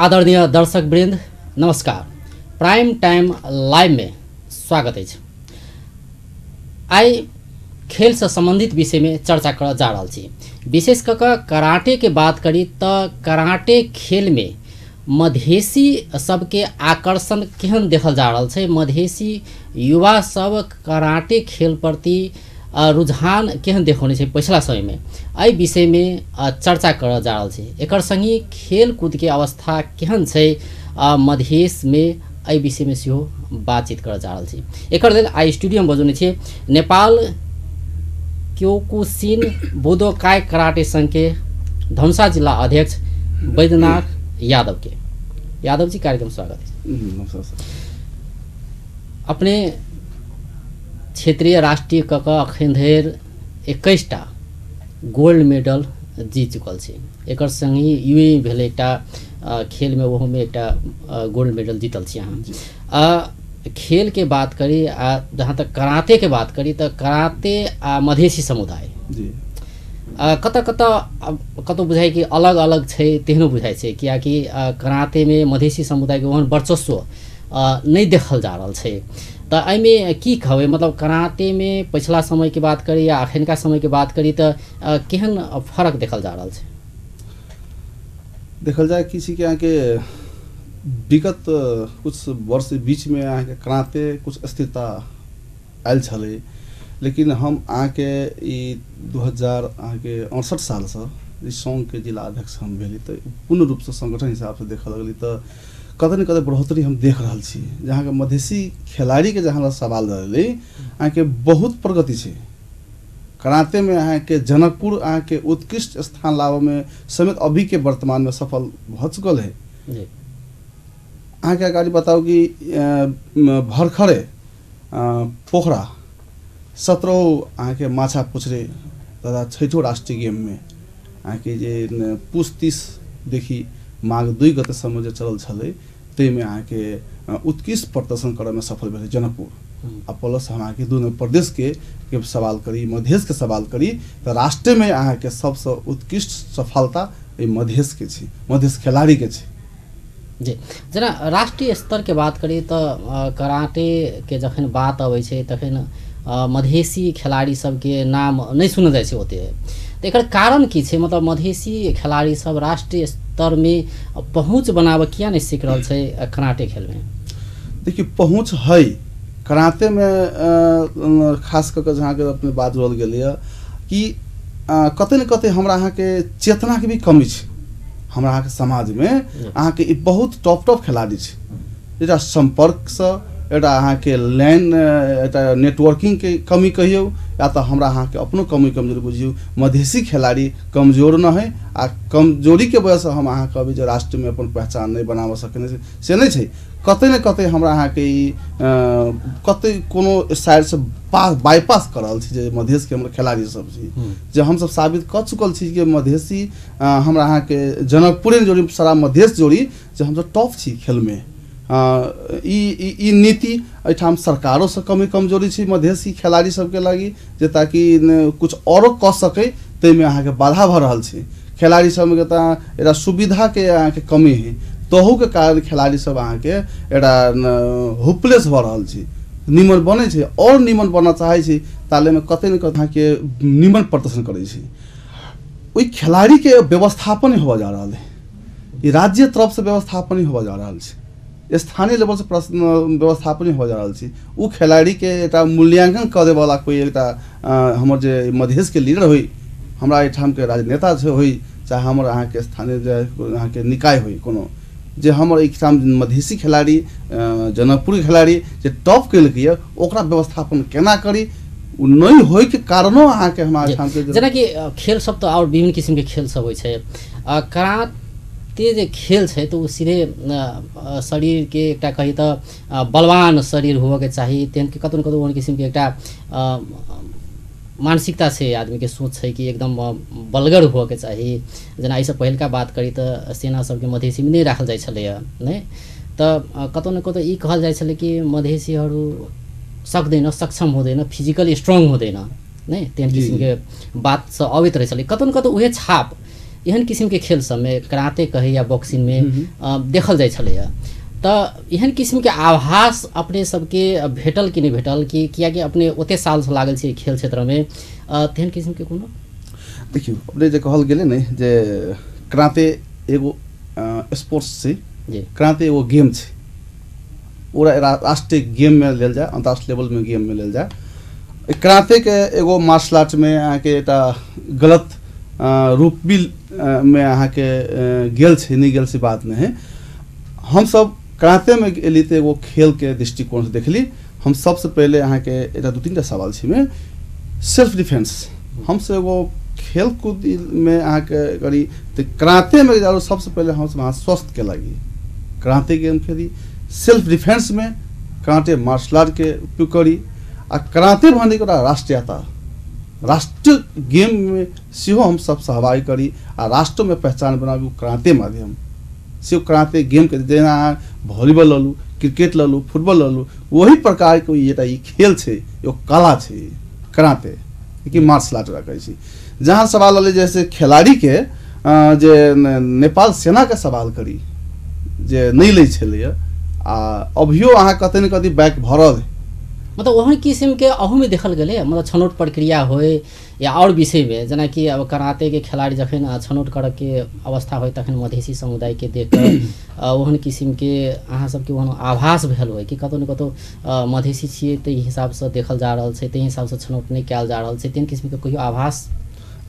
आदरणीय दर्शकवृन्द नमस्कार। Prime time live में स्वागत अछि। आइ खेल से संबंधित विषय में चर्चा करऽ जा रहल छी। विशेष कऽ कऽ कराटे के बात करी तऽ कराटे खेल में मधेसी सबके आकर्षण केहन देखल जा रहल छै, मधेसी युवा सब कराटे खेल प्रति रुझान केहन देखौने छै पछिला समय में, एहि विषय में चर्चा करऽ जा रहल छी। एकर संगहि खेलकूद के अवस्था केहन छै मधेश में, एहि विषय में सेहो बातचीत करऽ जा रहल छी। एकर लेल आइ स्टूडियो में बजौने छी नेपाल क्योकुशिन बुदोकाई कराटे संघ के धनुषा जिला अध्यक्ष बैद्यनाथ यादव के। यादव जी, कार्यक्रम स्वागत है। नमस्कार सर। अपने क्षेत्रीय राष्ट्रीय क अखन धरि 21 टा गोल्ड मेडल जीत चुकल छी। एकर संगहि यूएई भेल एकटा खेल में, ओहो में एकटा गोल्ड मेडल जीतल छी अहाँ। खेल के बात करी आ जहाँ तक कराते के बात करी तऽ कराते आ मधेसी समुदाय जी कतऽ कतऽ कतौ बुझाइ कि अलग अलग छै, तेहनो बुझाइ छै, कियाकि कराते में मधेसी समुदाय के ओहन वर्चस्व नहि देखल जा रहल छै। तऽ एहिमे की कहबै, मतलब कराते में पछिला समय के बात करी या अखनका समय के बात करी तऽ केहन फरक देखल जा रहल छै? देखल जाय कि छी कि अहाँके विगत कुछ वर्ष बीच में अहाँके कराते कुछ स्थिरता आयल छलै, लेकिन हम अहाँके ई 2000 अहाँके 68 सालसँ ई सङ्घके जिला अध्यक्ष हम भेली तऽ पूर्ण रूपसँ संगठन हिसाबसँ देखऽ लगली तऽ कतऽ ने कतऽ बढ़ोतरी हम देख रहल छी। जहाँके मधेसी खेलाड़ीके जहाँ सवाल रहलै अहाँके बहुत प्रगति छै कराते में। अहाँके जनकपुर अहाँके उत्कृष्ट स्थान लाबऽमे समेत अभीके वर्तमानमे सफल भऽ चुकल है। अहाँके अगाडि बताउ कि भर्खरे पोखरा 17 अहाँके माछा पुछरे तथा 6 राष्ट्रीय गेममे अहाँके जे पुस 30 देखि माघ 2 गतेसम्म जे चलल छलै ताहिमे अहाँके उत्कृष्ट प्रदर्शन करऽमे सफल भेलै जनकपुर। आ प्लस हम अहाँके दुनू प्रदेशके के सवाल करी, मधेशके सवाल करी तऽ राष्ट्रमे अहाँके सबसँ उत्कृष्ट सफलता एहि मधेशके छै, मधेश खेलाड़ीके छै। जी, जेना राष्ट्रीय स्तर के बात करी तऽ कराटे के जखन बात अबै छै तखन मधेसी खेलाड़ी सबके नाम नहि सुनल जाइ छै ओते, तऽ एकर कारण की छै? मतलब मधेसी खेलाड़ी सब राष्ट्रीय स्तर में पहुँच बनाबऽ किया नहि सीख रहल छै कराटे खेल में? देखिए, पहुँच है कराते में, खास कऽ जहाँके अपने बात जोड़ल गेलैए कि कतै ने कतै हमरा अहाँके चेतनाके भी कमी छै। हमरा अहाँके समाजमे अहाँके ई बहुत टॉप टॉप खेलाड़ी छै, एकटा सम्पर्कसँ एकटा अहाँके लाइन एकटा नेटवर्किंगके कमी कहियौ या तऽ हमरा अहाँके अपनो कमी कमजोरी बुझियौ। मधेसी खेलाड़ी कमजोर न है आ कमजोरीके वजहसँ हम अहाँ कहबै जे राष्ट्रमे अपन पहचान नहि बनाबऽ सकने से नहि छै। कतै ने कतै हमरा अहाँके ई कतै कोनो साइडसँ बाईपास कऽ रहल छी जे मधेशके हमर खेलाड़ी सब छी, जे हमसब साबित कऽ चुकल छी कि मधेसी हमरा अहाँके जनकपुरे जोड़ी सारा मधेश जोड़ी जे हमसब टॉप छी खेलमे। ई नीति एहिठाम सरकारोसँ कमी कमजोरी छै मधेसी खेलाड़ी सबके लागि जे ताकि कुछ औरो कऽ सकै, ताहिमे अहाँके बाधा भऽ रहल छै। खेलाड़ी सबके तऽ एकटा सुविधाके अहाँके कमी है, तहूके कारण खेलाड़ी सब अहाँके एकटा होपलेस भऽ रहल छै। निमन बनै छै आओर निमन बनऽ चाहै छै, तालेमे कतै ने कतै अहाँके निमन प्रदर्शन करै छै। ओहि खेलाड़ीके व्यवस्थापन होबऽ जा रहल है, ई राज्य तरफसँ व्यवस्थापन होबऽ जा रहल छै, स्थानीय लेवलसँ प्रश्न व्यवस्थापन हो जा रहल छै। ओ खेलाड़ीके एकटा मूल्यांकन करैवला कोइ एकटा हमर जे मधेशके लीडर होइ, हमरा एहिठामके राजनेता होइ, चाहे हमर अहाँके स्थानीय जे अहाँके निकाय होइ कोनो, जे हमर एहिठाम मधेसी खेलाड़ी जनकपुरके खेलाड़ी जे टॉप केलकै ओकरा व्यवस्थापन केना करी, ओ नहि होइके कारणो अहाँके हमरा एहिठामके जेनाकि खेल सब तऽ आओर विभिन्न किसिमके खेल सब होइ छै। कराते जे खेल छै तऽ ओ सीधे शरीरके एकटा कही तऽ बलवान शरीर होबऽके चाही, तेहन कि कतौ न कतौ ओहन किसिमके एकटा मानसिकता छै, आदमीके सोच छै कि एकदम बलगर होबऽके चाही। जेना एहिसँ पहिलका बात करी तऽ सेना सबके मधेसीमे नहि राखल जाइ छलैए, नहि तऽ कतौ न कतौ ई कहल जाइ छलै कि मधेसीहरू सक्दैन, सक्षम हुँदैन, फिजिकली स्ट्रङ हुँदैन, नहि तेहन किसिमके बात सब अबैत रहै छलै। कतौ न कतौ उहे छाप एहन किसिमके खेल सबमे कराते कही या बॉक्सिंगमे देखल जाइ छलैए। तऽ एहन किसिमके आभास अपने सबके भेटल कि नहि भेटल, कि कियाकि अपने ओते सालसँ लागल छै खेल क्षेत्रमे, तेहन किसिमके कोनो? देखियौ अपने जे कहल गेलै ने जे कराते एगो स्पोर्ट्स छै, कराते एगो गेम छै, पूरा राष्ट्रीय गेममे लेल जाय, अन्तर्राष्ट्रीय लेवलमे गेममे लेल जाय। करातेके एगो मार्शल आर्टमे अहाँके एकटा गलत रूप भी मे अहाँके गेल छै, नहि गेल से बात नहि है। हमसब करातेमे एली तऽ एगो खेलके दृष्टिकोणसँ देखली। हम सबसँ पहिले अहाँके एकटा दू तीन टा सवाल छै मे सेल्फ डिफेंस, हमसब एगो खेलकूदमे अहाँके करी तऽ करातेमे सबसँ पहिले हमसब अहाँ स्वस्थके लागी कराते गेम खेली, सेल्फ डिफेंसमे कराते मार्शल आर्टके उपयोग करी आ कराते भनेको एउटा राष्ट्रियता राष्ट्रिय गेममे सेहो हमसब सहभागी करी आ राष्ट्रमे पहचान बनाबी कराते माध्यम से। कराते गेमके जेना अहाँ भॉलीबॉल लऽ लू, क्रिकेट लऽ लू, फुटबॉल लऽ लू, वही प्रकारके एउटा ई खेल छै, एगो कला छै कराते कि मार्शल आर्ट कहै छी। जहाँ सवाल रहलै जैसे खेलाड़ीके जे नेपाल सेनाके सवाल करी जे नहि लै छलैए आ अभियो अहाँ कतै ने कतै बैक भऽ रहल है, मतलब ओहन किसिमके अहूमे देखल गेलै, मतलब छनौट प्रक्रिया होइ या आओर विषयमे, जेनाकि अब करातेके खेलाड़ी जखन छनौट करऽके अवस्था होइ तखन मधेसी समुदायके देख कऽ ओहन किसिमके अहाँ सबके ओहन आभास भेल होइ कि कतहु ने कतहु मधेसी छियै ताहि हिसाबसँ देखल जा रहल छै, ताहि हिसाबसँ छनौट नहि कयल जा रहल छै, तेहन किसिमके कहियो आभास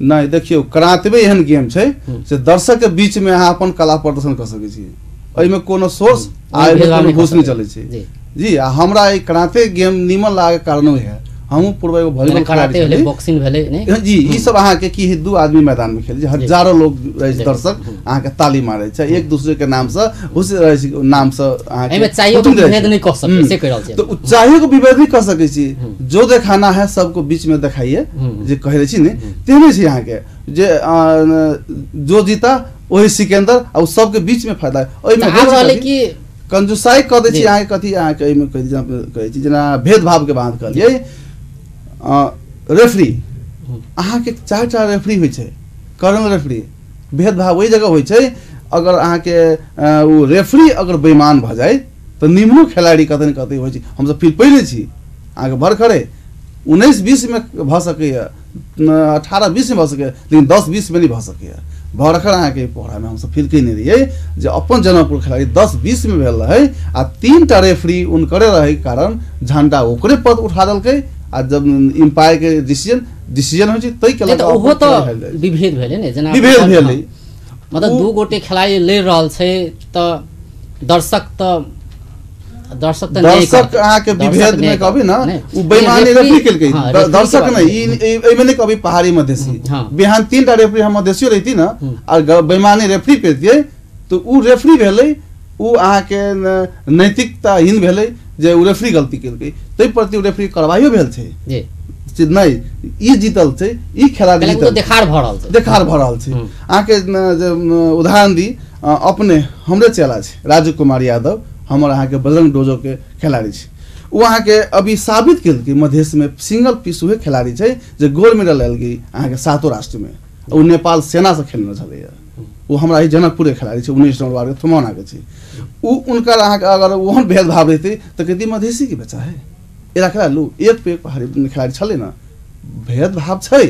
नहि? देखियौ करातेमे एहन गेम छै से दर्शकके बीचमे अहाँ अपन कला प्रदर्शन कऽ सकै छी, एहिमे कोनो सोर्स आ एहिमे कोनो घूस नहि चलै छै जी। आ हमरा ई कराते गेम नीमन लागे कारणो है, हमहूँ पूर्व एगो वॉलीबॉल कराते भेलै, बॉक्सिंग भेलै ने जी, ई सब अहाँके की है दू आदमी मैदान में खेलै छै, हजारों लोग रहै छै, दर्शक अहाँके ताली मारै छै एक दूसरे के नाम से, हुस रहै छै नाम से अहाँके, एहिमे चाहियो के विभेद नहि कऽ सकै से कहि रहल छी, तऽ ओ चाहियो के विभेद नहि कऽ सकै छी, जो देखाना है सबको बीच में देखाइए जे कहै छी ने तेहने छै अहाँके जे जो जीता वही सिकंदर आ ओ सबके बीच में फायदा ओहिमे कि कंजूसाई कऽ दै छी अहाँके कथी अहाँके एहिमे कहै छी जेना भेदभावके बात कहलियै रेफरी अहाँके चारि टा रेफरी होइ छै, कर्नल रेफरी, भेदभाव ओहि जगह होइ छै। अगर अहाँके ओ रेफरी अगर बेईमान भऽ जाय तऽ निम्नो खेलाड़ी कतै ने कतै होइ छै, हमसब फील पहिले छी अहाँके भरखरे 19-20 मे भऽ सकैए, 18-20 मे भऽ सकैए, लेकिन 10-20 मे नहि भऽ सकैए। भरखर अहाँके पोखरामे हमसब फील कयने रहियै जे अपन जनकपुर खेलाड़ी 10-20 मे भेल रहै आ 3 टा रेफरी हुनकरे रहै कारण झण्डा ओकरे पद उठा देलकै आ जब एम्पायर के डिसीजन होइ छै ताहि के लऽ ओहो तऽ विभेद भेलै ने, जेना विभेद भेलै मतलब दू गोटे खेलाड़ी लड़ि रहल छै तऽ दर्शक तऽ दर्शक अहाँके विभेद मे कहबी न ओ बेईमानी रेफरी केलकै, दर्शक नहि, एहिमे नहि कहबी पहाड़ी मधेसी, बिहान 3 टा रेफरी हम मधेसियो रहिती न आ बेईमानी रेफरी करितियै तऽ ओ रेफरी भेलै, ओ अहाँके नैतिकताहीन भेलै जे ओ रेफरी गलती केलकै, ताहि प्रति ओ रेफरी कार्रवाइयो भेल छै जे नहि ई जीतल छै, ई खेलाड़ी जीतल, देखार भऽ रहल छै, देखार भऽ रहल छै। अहाँके जे उदाहरण दी अपने हमरे चेला छै राजू कुमार यादव, हमर अहाँके बजरंग डोजोके खेलाड़ी छै, ओ अहाँके अभी साबित केलकै मधेशमे सिंगल पीस उहे खेलाड़ी छै जे गोल्ड मेडल आयल गेल अहाँके 7 राष्ट्रमे, ओ नेपाल सेनासँ खेलने छलैए, ओ हमरा ई जनकपुरके खेलाड़ी छै, 19 नम्बर वार्डके थुमौनाके छै। ओ हुनकर अहाँके अगर ओहन भेदभाव रहितै तऽ कहती मधेसीके बच्चा है एरा खेला लू, एक पे एक पहाड़ी खेलाड़ी छलै ने, भेदभाव छै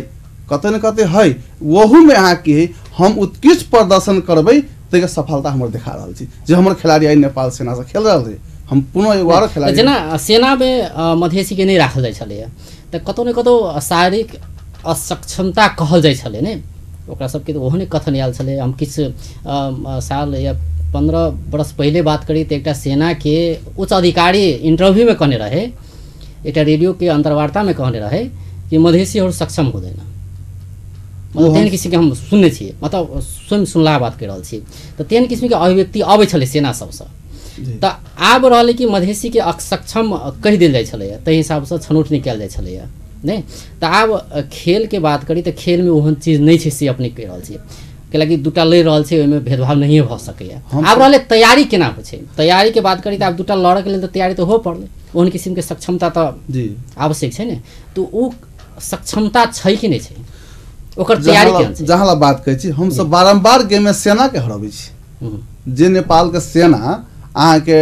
कतै ने कतै है, ओहूमे अहाँके हम उत्कृष्ट प्रदर्शन करबै ताहिके सफलता हमर देखा रहल छी जे हमर खेलाड़ी आइ नेपाल सेनासँ खेल रहल छै, हम पुनः एगो आरो खेलाड़ी। जेना सेनामे मधेसीके नहि राखल जाइ छलैए तऽ कतहु ने कतहु शारीरिक असक्षमता कहल जाइ छलै ने ओकरा सबके, तऽ ओहने कथन आयल छलै। हम किछु साल या 15 वर्ष पहिले बात करी तऽ एकटा सेनाके उच्च अधिकारी इन्टरभ्यूमे कहने रहै, एकटा रेडियोके अन्तर्वार्तामे कहने रहै कि मधेसीहरू सक्षम हुँदैन, मतलब तेहन किसिमके हम सुनने छियै, मतलब स्वयं सुनला बात कहि रहल छी, तऽ तेहन किसिमके अभिव्यक्ति अबै छलै सेना सबसँ। तऽ आब रहलै कि मधेसीके असक्षम कहि देल जाइ छलैए, ताहि हिसाबसँ छनौट नहि कयल जाइ छलैए नहि। तऽ आब खेलके बात करी तऽ खेलमे ओहन चीज नहि छै से अपने कहि रहल छियै, कैलाकि दूटा लड़ि रहल छै ओहिमे भेदभाव नहिए भऽ सकैए। आब रहलै तैयारी केना होइ छै, तैयारीके बात करी तऽ आब दूटा लड़ऽके लेल तऽ तैयारी तऽ होबऽ पड़लै, ओहन किसिमके सक्षमता तऽ आवश्यक छै ने, तऽ ओ सक्षमता छै कि नहि छै? ओकर तैयारी केहन छै? जहाँ ला बात कहै छी, हमसब बारम्बार गेममे सेनाके हराबै छी। जे नेपालके सेना अहाँके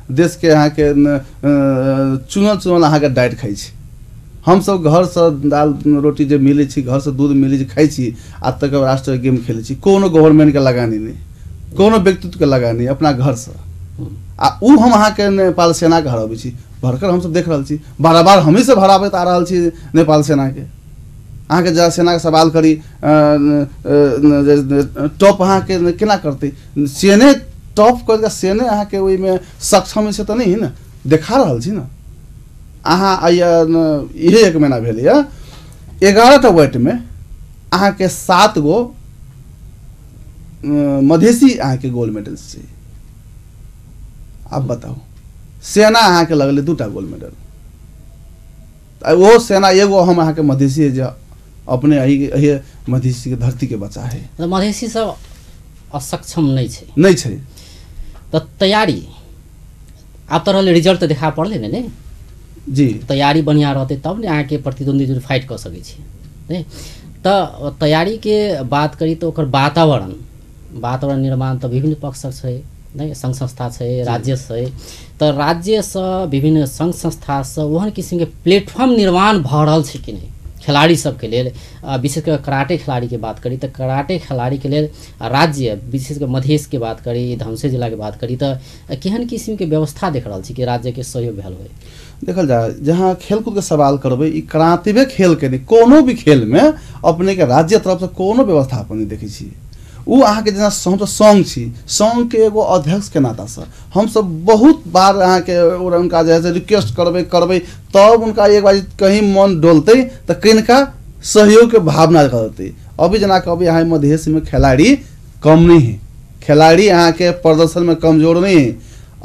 देशके अहाँके चुनल चुनल अहाँके डाइट खाइ छै, हमसब घरसँ दाल रोटी जे मिलै छै, घरसँ दूध मिलै छै, खाइ छी आ तकर राष्ट्रीय गेम खेलै छी। कोनो गवर्नमेंटके लगानी नहि, कोनो व्यक्तित्वके लगानी, अपना घरसँ। आ उ हम अहाँके नेपाल सेनाके हराबै छी। भरकर हमसब देख रहल छी, बारम्बार हमही सब हराबैत आ रहल छी नेपाल सेनाके। अहाँके जहाँ सेनाके सवाल करी टॉप अहाँके केना करतै, सेने टॉप करके सेने अहाँके ओहिमे सक्षम छै तऽ नहि ने, देखा रहल छी ने अहाँ। इहे एक महीना भेल यऽ, 11टा वेटमे अहाँके 7 गो मधेसी अहाँके गोल्ड मेडल छै। आब बताउ, सेना अहाँके लगलै 2टा गोल्ड मेडल, ओहो सेना एगो हम अहाँके मधेसी है जे अपने एहि मधेसीके धरतीके बच्चा है। मधेसी सब असक्षम नहि छै, नहि छै। तऽ तैयारी आब तऽ रहलै, रिजल्ट तऽ देखा पड़लै ने? नहि जी, तैयारी बढ़िआँ रहतै तब ने अहाँके प्रतिद्वंदी जुड़ फाइट कऽ सकै छी। नहि तऽ तैयारीके बात करी तऽ ओकर वातावरण, वातावरण निर्माण तऽ विभिन्न पक्षसँ छै, नहि सङ्घ संस्था छै, राज्य छै, तऽ राज्यसँ विभिन्न सङ्घ संस्थासँ ओहन किसिमके प्लेटफॉर्म निर्माण भऽ रहल छै कि नहि खेलाड़ी सबके लेल? विशेष कऽ कराटे खेलाड़ीके बात करी तऽ कराटे खेलाड़ीके लेल राज्य, विशेष कऽ मधेशके बात करी, धनसे जिलाके बात करी तऽ केहन किसिमके व्यवस्था देख रहल छी कि राज्यके सहयोग भेल होइ? देखल जाय, जहाँ खेलकूदके सवाल करबै, ई करातेबे खेलके नहि, कोनो भी खेलमे अपनेके राज्य तरफसँ कोनो व्यवस्थापन नहि देखै छी। उ अहाँके जेना हमसब सङ्घ छी, सङ्घके एगो अध्यक्षके नातासँ हमसब बहुत बार अहाँके उनका जे है से रिक्वेस्ट करबै करबै तब उनका एक बार कहीं मन डोलतै तऽ किनका सहयोगके भावना करतै। अभी जेना कहबै अहाँ मधेशमे खिलाड़ी कम नहीं है, खिलाड़ी अहाँके प्रदर्शनमे कमजोर नहीं है,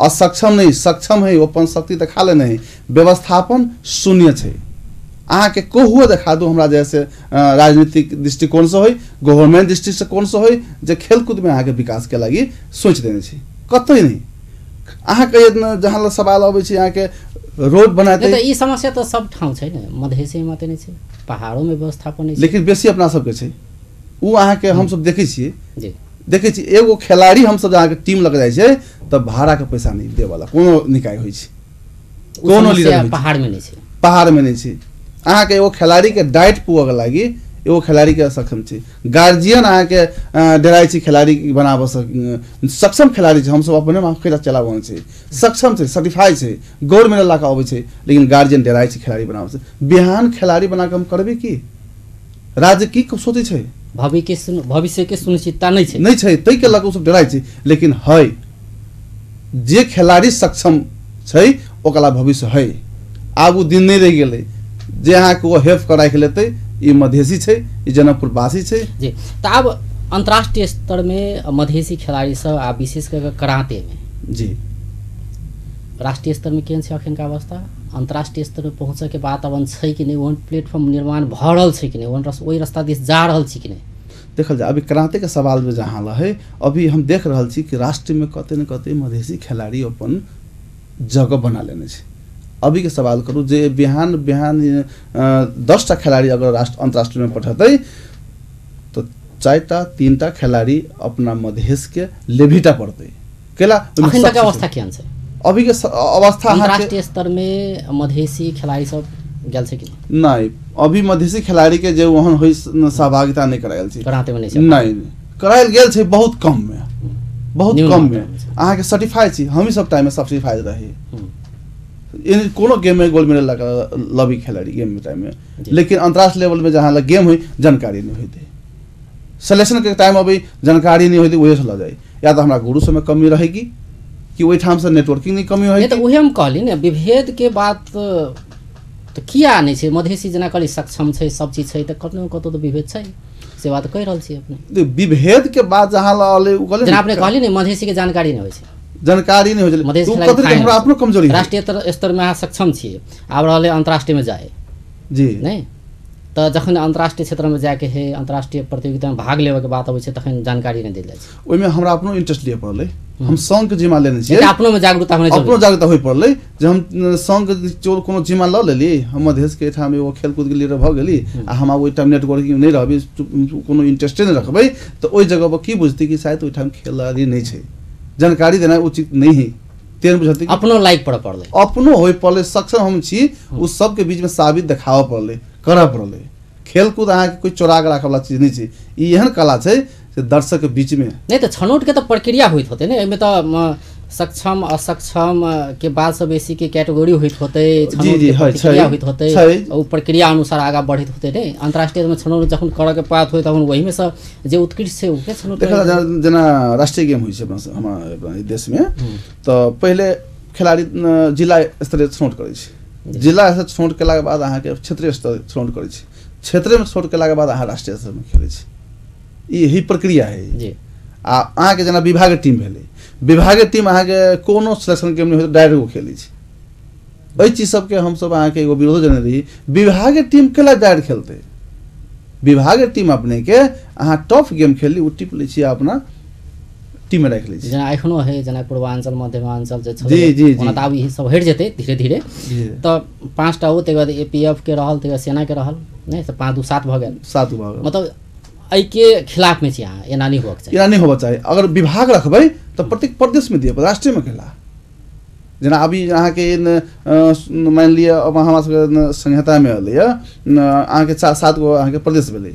असक्षम नहीं, सक्षम है, अपन शक्ति देखा लेने है, व्यवस्थापन शून्य छै। अहाँके कहुओ देखा दू हमरा जैसे राजनीतिक दृष्टिकोणसँ होइ, गवर्नमेंट दृष्टिकोणसँ होइ, जे खेलकूदमे अहाँके विकासके लागि सोचि देने छै, कतै नहि। अहाँके जहाँ सवाल अबै छै अहाँके रोड बनाते, तऽ ई समस्या तऽ सब ठाउँ छै ने, मधेशे मात्रै नहि छै, पहाड़ोमे व्यवस्थापन नहि छै, लेकिन बेसी अपना सबके छै। उ अहाँके हमसब देखै छियै, देखै छी एगो खेलाड़ी हमसब अहाँके टीम लग जाइ छै तऽ भाड़ाके पैसा नहि देवला कोनो निकाय होइ छै, कोनो लीडर पहाड़मे नहि छै, पहाड़मे नहि छै। अहाँके एगो खेलाड़ीके डाइट पुअके लागि एगो खेलाड़ीके सक्षम छै, गार्जियन अहाँके डराइ छै खेलाड़ी बनाबऽसँ, सक्षम खेलाड़ी छै, हमसब अपने खेला चलाबऽ छै, सक्षम छै, सर्टिफाइ छै, गोल्ड मेडल लऽ कऽ अबै छै, लेकिन गार्जियन डराइ छै खेलाड़ी बनाबऽसँ। बिहान खेलाड़ी बनाकऽ हम करबै की? राज्य की सोचै छै? भविष्यके सुनिश्चितता नहि छै, नहि छै, ताहिके लऽ कऽ ओसब डराइ छै। लेकिन है जे खेलाड़ी सक्षम छै ओकरा भविष्य है। आब ओ दिन नहि रहि गेलै जे अहाँके ओ हेल्प कऽ राखि लेतै, ई मधेसी छै, ई जनकपुरवासी छै। जी, तऽ आब अन्तर्राष्ट्रीय स्तरमे मधेसी खेलाड़ी सब आ विशेष कऽ करातेमे जी राष्ट्रीय स्तरमे केहन छै अखनका अवस्था? अन्तर्राष्ट्रीय स्तरमे पहुँचऽके वातावरण छै कि नहि? ओहन प्लेटफॉर्म निर्माण भऽ रहल छै कि नहि? ओहन ओहि रास्ता दिस जा रहल छी कि नहि? देखल जाय, अभी करातेके सवालमे जहाँ रहै, अभी हम देख रहल छी कि राष्ट्रमे कतै ने कतै मधेसी खेलाड़ी अपन जगह बना लेने छै। अभीके सवाल करू जे बिहान बिहान 10टा खेलाड़ी अगर राष्ट्र अन्तर्राष्ट्रीयमे पठेतै तऽ 4टा 3टा खेलाड़ी अपना मधेशके लेभीटा पड़तै। केला अखनका अवस्था केहन छै? अभीके अवस्था अन्तर्राष्ट्रीय स्तरमे मधेसी खेलाड़ी सब गेल छै कि नहि? अभी मधेसी खेलाड़ीके जे ओहन होइ सहभागिता नहि करायल छै, करातेमे नहि छै, नहि करायल गेल छै, बहुत कममे, बहुत कममे। अहाँके सर्टिफाइ छी, हमही सब टाइममे सर्टिफाइड रही, कोनो गेममे गोल्ड मेडल लगा लबी खेलाड़ी गेम टाइममे, लेकिन अन्तर्राष्ट्रीय लेवलमे जहाँ लग गेम होइ जानकारी नहि होइतै, सिलेक्शनके टाइम अबै जानकारी नहि होइतै, वएहसँ लऽ जाइ। या तऽ हमरा गुरु सबमे कमी रहै कि ओहिठामसँ नेटवर्किंग नहि कमी होइ। तऽ उहे हम कहली ने, विभेदके बात तऽ किया नहि छै? मधेसी जेना कहली सक्षम छै, सब चीज छै, तऽ कतौ कतौ तऽ विभेद छै, से बात कहि रहल छी अपने। विभेदके बात जहाँ लऽ जेना अपने कहली ने मधेसीके जानकारी नहि होइ छै, जानकारी नहीं हो मधेसी हमरा अपनो कमजोरी। राष्ट्रीय स्तरमे अहाँ सक्षम छियै, आब रहलै अन्तर्राष्ट्रीयमे जाय जी नहि, तऽ जखन अन्तर्राष्ट्रीय क्षेत्रमे जायके है, अन्तर्राष्ट्रीय प्रतियोगितामे भाग लेबऽके बात अबै छै, तखन जानकारी नहि देल जाइ छै। ओहिमे हमरा अपनो इंट्रेस्ट लिअ पड़लै। हम संघ के जिम्मा लेने छियै, अपनो में जागरूकता होने, अपनो जागरूकता होय पड़लै जे हम संघ के कोनो जिम्मा ल लेली, हम मधेश के एठाम एगो खेलकूद के लीडर भऽ गेली आ हम ओहि टाइम नेटवर्किंग नहि रहबै, कोनो इंटरेस्टे नहि रखबै, तऽ ओहि जगह पर की बुझतै कि शायद ओहिठाम खेलाड़ी नहि छै, जानकारी देनाइ उचित नहि है, तेहन बुझतै। अपनो लाइक पड़ऽ पड़लै, अपनो होय पड़लै, सक्षम हम छी, ओ सबके बीचमे साबित देखाबऽ पड़लै, करऽ पड़लै। खेलकूद अहाँके कोइ चोरा के राखऽ वाला चीज नहि छै, ई एहन कला छै से दर्शक के बीच में नहीं। तो छनौट के तो प्रक्रिया होइत होते ने, एहिमे तो सक्षम असक्षम के बाद सब बेसी के कैटेगरी होइत होते, छनौट के प्रक्रिया होइत होते, ओ प्रक्रिया अनुसार आगा बढ़ैत होते ने। अंतरराष्ट्रीय में छनौट जखन करऽ के पात होय तखन वही में से जे उत्कृष्ट छै ओके छनौट। देखा जेना राष्ट्रीय गेम होइ छै अपना हमारा देश में, तो पहिले खिलाड़ी जिला स्तरीय छनौट करै छै, जिला स्तर छनौट केलाके बाद अहाँके क्षेत्रीय स्तर छनौट करै छै, क्षेत्रीय में छनौट केलाके बाद अहाँ राष्ट्रीय स्तर में खेलै छी, यही प्रक्रिया है जी। आ अहाँके जेना विभागीय टीम भेलै, विभागीय टीम अहाँके कोनो सिलेक्शन गेम नहि होइत, डायरेक्ट ओ खेलै छै। एहि चीज सबके हमसब अहाँके एगो विरोध जने रही, विभागीय टीम केला डायरेक्ट खेलतै, विभागीय टीम अपने के अहाँ टॉप गेम खेलली ओ टिप लै छियै अपना टीम में राखि लै छी। जेना एखनो है जेना पूर्वांचल मध्यमांचल जे छलै ओना तऽ आब ई सब हटि जेतै धीरे धीरे, तऽ 5टा ओ, तकर बाद एपीएफ के रहल, तकर बाद सेना के रहल, नहि तऽ 5 2 7 भऽ गेल, 7 भऽ गेल। मतलब एहिके खिलाफ में छी अहाँ, एना नहीं होबाक चाही, एना नहीं होबाक चाही। अगर विभाग रखबै तऽ प्रत्येक प्रदेश में दिअ, राष्ट्रीय में खेला। जेना अभी अहाँके मानि लिअ हमरा सबके संहिता में एलैए अहाँके 7 गो अहाँके प्रदेश भेलै,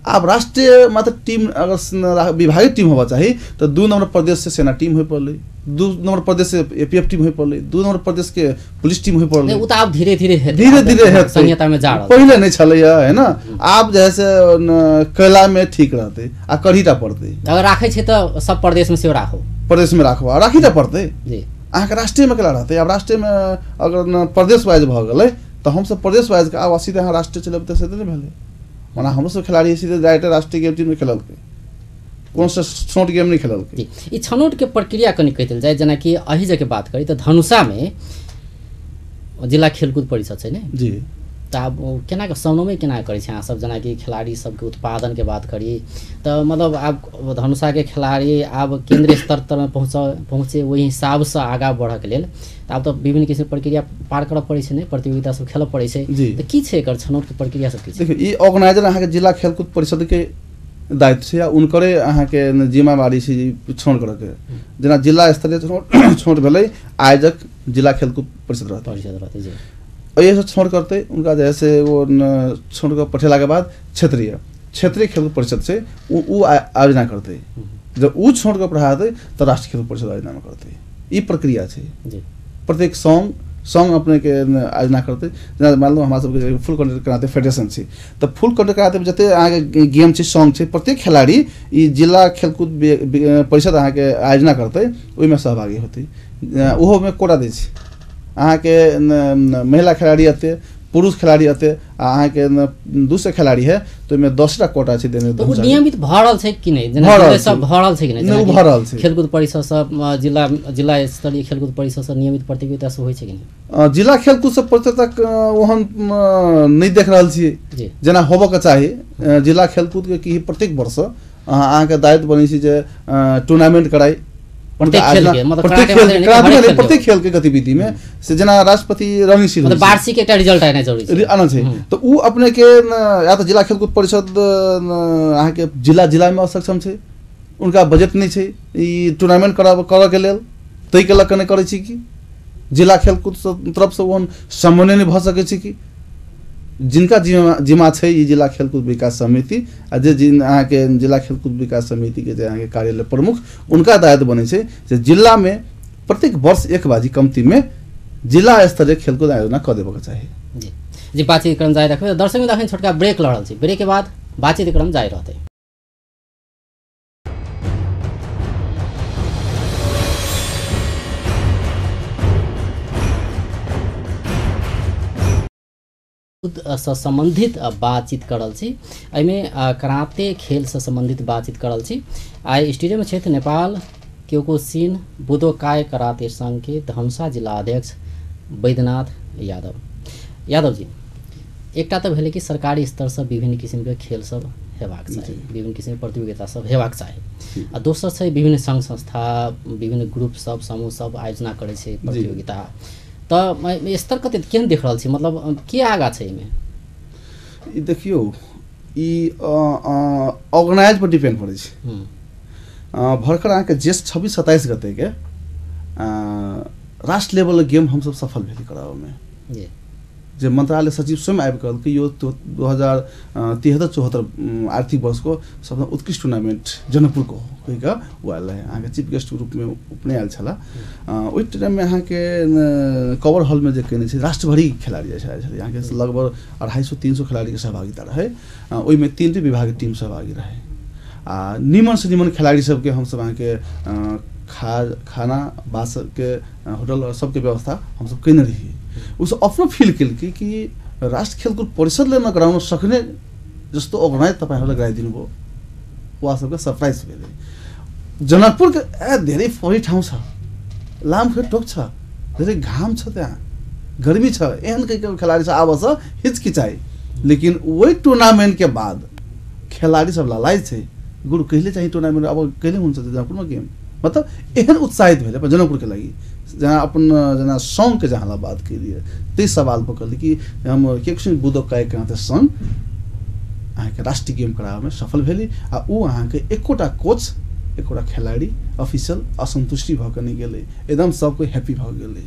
आब राष्ट्रीय मतलब टीम अगर विभागीय टीम होबा चाही तऽ 2 नंबर प्रदेश से सेना टीम होय पड़लै, 2 नंबर प्रदेश से एपीएफ टीम होय पड़लै, 2 नंबर प्रदेश के पुलिस टीम होय पड़लै। ओ तऽ आब धीरे धीरे धीरे धीरे हेतै, संहिता में जा रहल, पहिले नहि छलैया है ना। आब जे है से कैला में ठीक रहतै आ करहीटा पड़तै, अगर राखै छै तऽ सब प्रदेश में सेहो राखू, प्रदेश में राखू आ राखीटा पड़तै जी। अहाँके राष्ट्रीय में केला रहतै, आब राष्ट्रीय में अगर प्रदेश वाइज भऽ गेलै तऽ हमसब प्रदेश वाइज के आब सीधे अहाँ राष्ट्रीय चलेबै तऽ से तऽ नहि भेलै। मना हमरो सब खिलाड़ी सीधे डायरेक्ट राष्ट्रीय गेम टीम में खेललकै, कोनो छोट गेम नहीं खेललकै। ई छनौट के प्रक्रिया कनि कहि देल जाय, जेनाकि एहि जगह बात करी तऽ धनुषा में जिला खेलकूद परिषद छै ने जी, तऽ आब केना कऽ समन्वय केना करै छै अहाँ सब, जेनाकि खिलाड़ी सबके उत्पादन के बात करी तऽ मतलब आब धनुषा के खिलाड़ी आब केंद्रीय स्तर तर में पहुँचे ओहि हिसाबसँ आगाँ बढ़ऽके लेल तऽ आब तऽ विभिन्न किसिम प्रक्रिया पार करऽ पड़ै छै ने, प्रतियोगिता सब खेलऽ पड़ै छै, तऽ की छै एकर छनौट के प्रक्रिया सब की छै? देखियौ ई ऑर्गेनाइजर अहाँके जिला खेलकूद परिषद के दायित्व छै आ हुनकरे अहाँके जिम्मेवारी छै छनौट करऽके। जेना जिला स्तरीय छनौट भेलै, आयोजक जिला खेलकूद परिषद रहतै जी, एहिसँ छनौट करतै, उनका जे है से ओ छनौट कऽ पठेलाके बाद क्षेत्रीय क्षेत्रीय खेलकूद परिषद छै उ आयोजना करतै, जब उ छनौट कऽ पठा देतै तऽ राष्ट्रीय खेलकूद परिषद आयोजना करतै। ई प्रक्रिया छै जी। प्रत्येक संघ अपने के आयोजना करतै। जेना मान लो हमरा सबके फुल कॉन्ट्रैक्ट कराते फेडरेशन छै, तऽ फुल कॉन्ट्रैक्ट कराते जते अहाँके गेम छै संघ छै, प्रत्येक खेलाड़ी ई जिला खेलकूद परिषद अहाँके आयोजना करतै, ओहिमे सहभागी होतै। ओहोमे कोटा दै छै अहाँके महिला खिलाड़ी अते, पुरुष खिलाड़ी अते, आ अहाँके 200 खिलाड़ी है तऽ ओहिमे 10टा कोटा छै देने। तऽ ओ नियमित भऽ रहल छै कि नहि? जेना सब भऽ रहल छै कि नहि? भऽ रहल छै। खेलकूद परिषद सब जिला जिला स्तरीय खेलकूद परिषद सब नियमित प्रतियोगिता सब होइ छै कि नहि? जिला खेलकूद सब परिषद तक ओहन नहि देख रहल छियै जेना होबऽके चाही। जिला खेलकूदके की प्रत्येक वर्ष अहाँके दायित्व बनै छै जे टूर्नामेंट कराइ प्रत्येक खेल के गतिविधि में से, जेना राष्ट्रपति रणजी सिंह वार्षिक एकटा रिजल्ट आना जरूरी छै, आना छै, तऽ उ अपने के या तऽ जिला खेलकूद परिषद अहाँके जिला जिला में असक्षम छै, उनका बजट नहि छै ई टूर्नामेंट करऽ के लेल, ताहिके लऽ कऽ नहि करै छै कि जिला खेलकूद तरफ से ओहन समन्वय नहि भऽ सकै छै कि जिनका जिम्मा छै ई जिला खेलकूद विकास समिति आ जे जिन अहाँके जिला खेलकूद विकास समिति के जे अहाँके कार्यालय प्रमुख उनका दायित्व बनै छै जे जिलामे प्रत्येक वर्ष एक बाजी कम्तीमे जिला स्तरीय खेलकूद आयोजना कऽ देबऽके चाही। जी जी बातचीत क्रम जारी रखबै। दर्शक अखन छोटका ब्रेक लऽ रहल छी, ब्रेक के बाद बातचीत क्रम जारी रहतै। से संबंधित बातचीत करल छी, एहिमे कराते खेल से संबंधित बातचीत करल छी। आइ स्टूडियो में छथि नेपाल क्योकुशिन बुदोकाय कराते संघ के धनुषा जिला अध्यक्ष बैद्यनाथ यादव। यादव जी, एकटा तऽ भेलै कि सरकारी स्तर से विभिन्न किसिमके खेल सब हेबाक चाही, विभिन्न किसिमके प्रतियोगिता सब हेबाक चाही। आ दोसर छै विभिन्न सङ्घ संस्था, विभिन्न ग्रुप सब, समूह सब आयोजना करै छै प्रतियोगिता। तऽ स्तर कते केहन देख रहल छी, मतलब के आगा छै एहिमे? ई देखियौ, ई ऑर्गेनाइज पर डिपेंड पड़ै छै। भर्खर अहाँके जेठ 26-27 गतेके राष्ट्र लेवल गेम हमसब सफल भेली कराबऽमे, जे मंत्रालय सचिव स्वयं आबि कहल कि यो 2073-74 आर्थिक वर्षको सबसे उत्कृष्ट टूर्नामेंट जनकपुरको हो कहि कऽ ओ आयल रहै। अहाँके चीफ गेस्ट रूपमे अपने आयल छलाह। ओहि टाइममे अहाँके कवर हॉलमे जे कयने छै राष्ट्रभरि खेलाड़ी जाइ छलै, अहाँके लगभग 250-300 खेलाड़ीके सहभागिता रहै। ओहिमे 3 विभागके टीम सहभागी रहै आ निमन से निमन खेलाड़ी सबके हमसब अहाँके खाना बासके होटल और सबके व्यवस्था हमसब कयने रहियै। उसब अपनो फिल केलकै कि राष्ट्र खेलकुद परिषदले नगराउन सक्ने जस्तो अर्गनाइज तपाईँहरूले गराइदिनु भयो, उहाँ सबके सरप्राइज भेलै। जनकपुरके धेरै फोहोरी ठाउँ छ, लामखुट्टे टोक छ, धेरै घाम छ, त्यहाँ गर्मी छ, एहन कहि खेलाड़ी सब आबऽसँ हिचकिचाइ, लेकिन वही टूर्नामेंट के बाद खेलाड़ी सब ललाइत छै, गुरु कहिले चाहिँ टूर्नामेंट अब कहिले हुन्छ जनकपुरमा गेम, मतलब एहन उत्साहित भेलै अपन जनकपुरके लागि। जहाँ अपन जेना सङ्घके जहाँ बात केलियै ताहि सवाल पर कहली कि हम क्योकुशिन बुदोकाई कराते सङ्घ अहाँके राष्ट्रीय गेम कराबऽमे सफल भेली आ ओ अहाँके एकोटा कोच एकोटा खेलाड़ी ऑफिशियल असन्तुष्टि भऽ कऽ नहि गेलै, एकदम सब कोइ हैप्पी भऽ गेलै।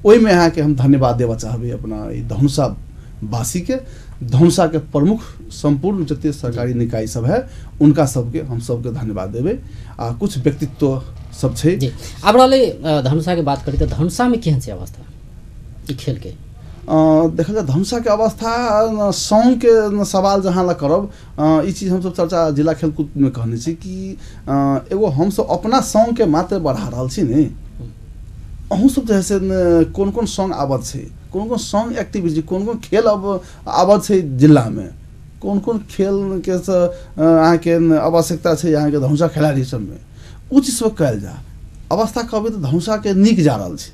ओहिमे अहाँके हम धन्यवाद देबऽ चाहबै अपना ई धनुषावासीके, धनुषाके प्रमुख सम्पूर्ण जते सरकारी निकाय सब है उनका सबके हम सबके धन्यवाद देबै। आ कुछ व्यक्तित्व सब छै। जी, आब रहलै धनुषाके बात करी तऽ धनुषामे केहन छै अवस्था ई खेलके? देखल जाए धनुषाके अवस्था सङ्घके सवाल जहाँ ला करब, ई चीज हमसब चर्चा जिला खेलकूदमे कहने छी कि एगो हमसब अपना सङ्घके मात्र बढ़ा रहल छी ने, अहूँ सब जे है से कोन कोन सङ्घ आबत छै, कोन कोन सङ्घ एक्टिविटी, कोन कोन खेल अब आबत छै जिलामे, कोन कोन खेलके अहाँके आवश्यकता छै अहाँके धनुषा खेलाड़ी सबमे, ओ चीज सब कयल जा। अवस्था कहबै तऽ धनुषाके नीक जा रहल छै,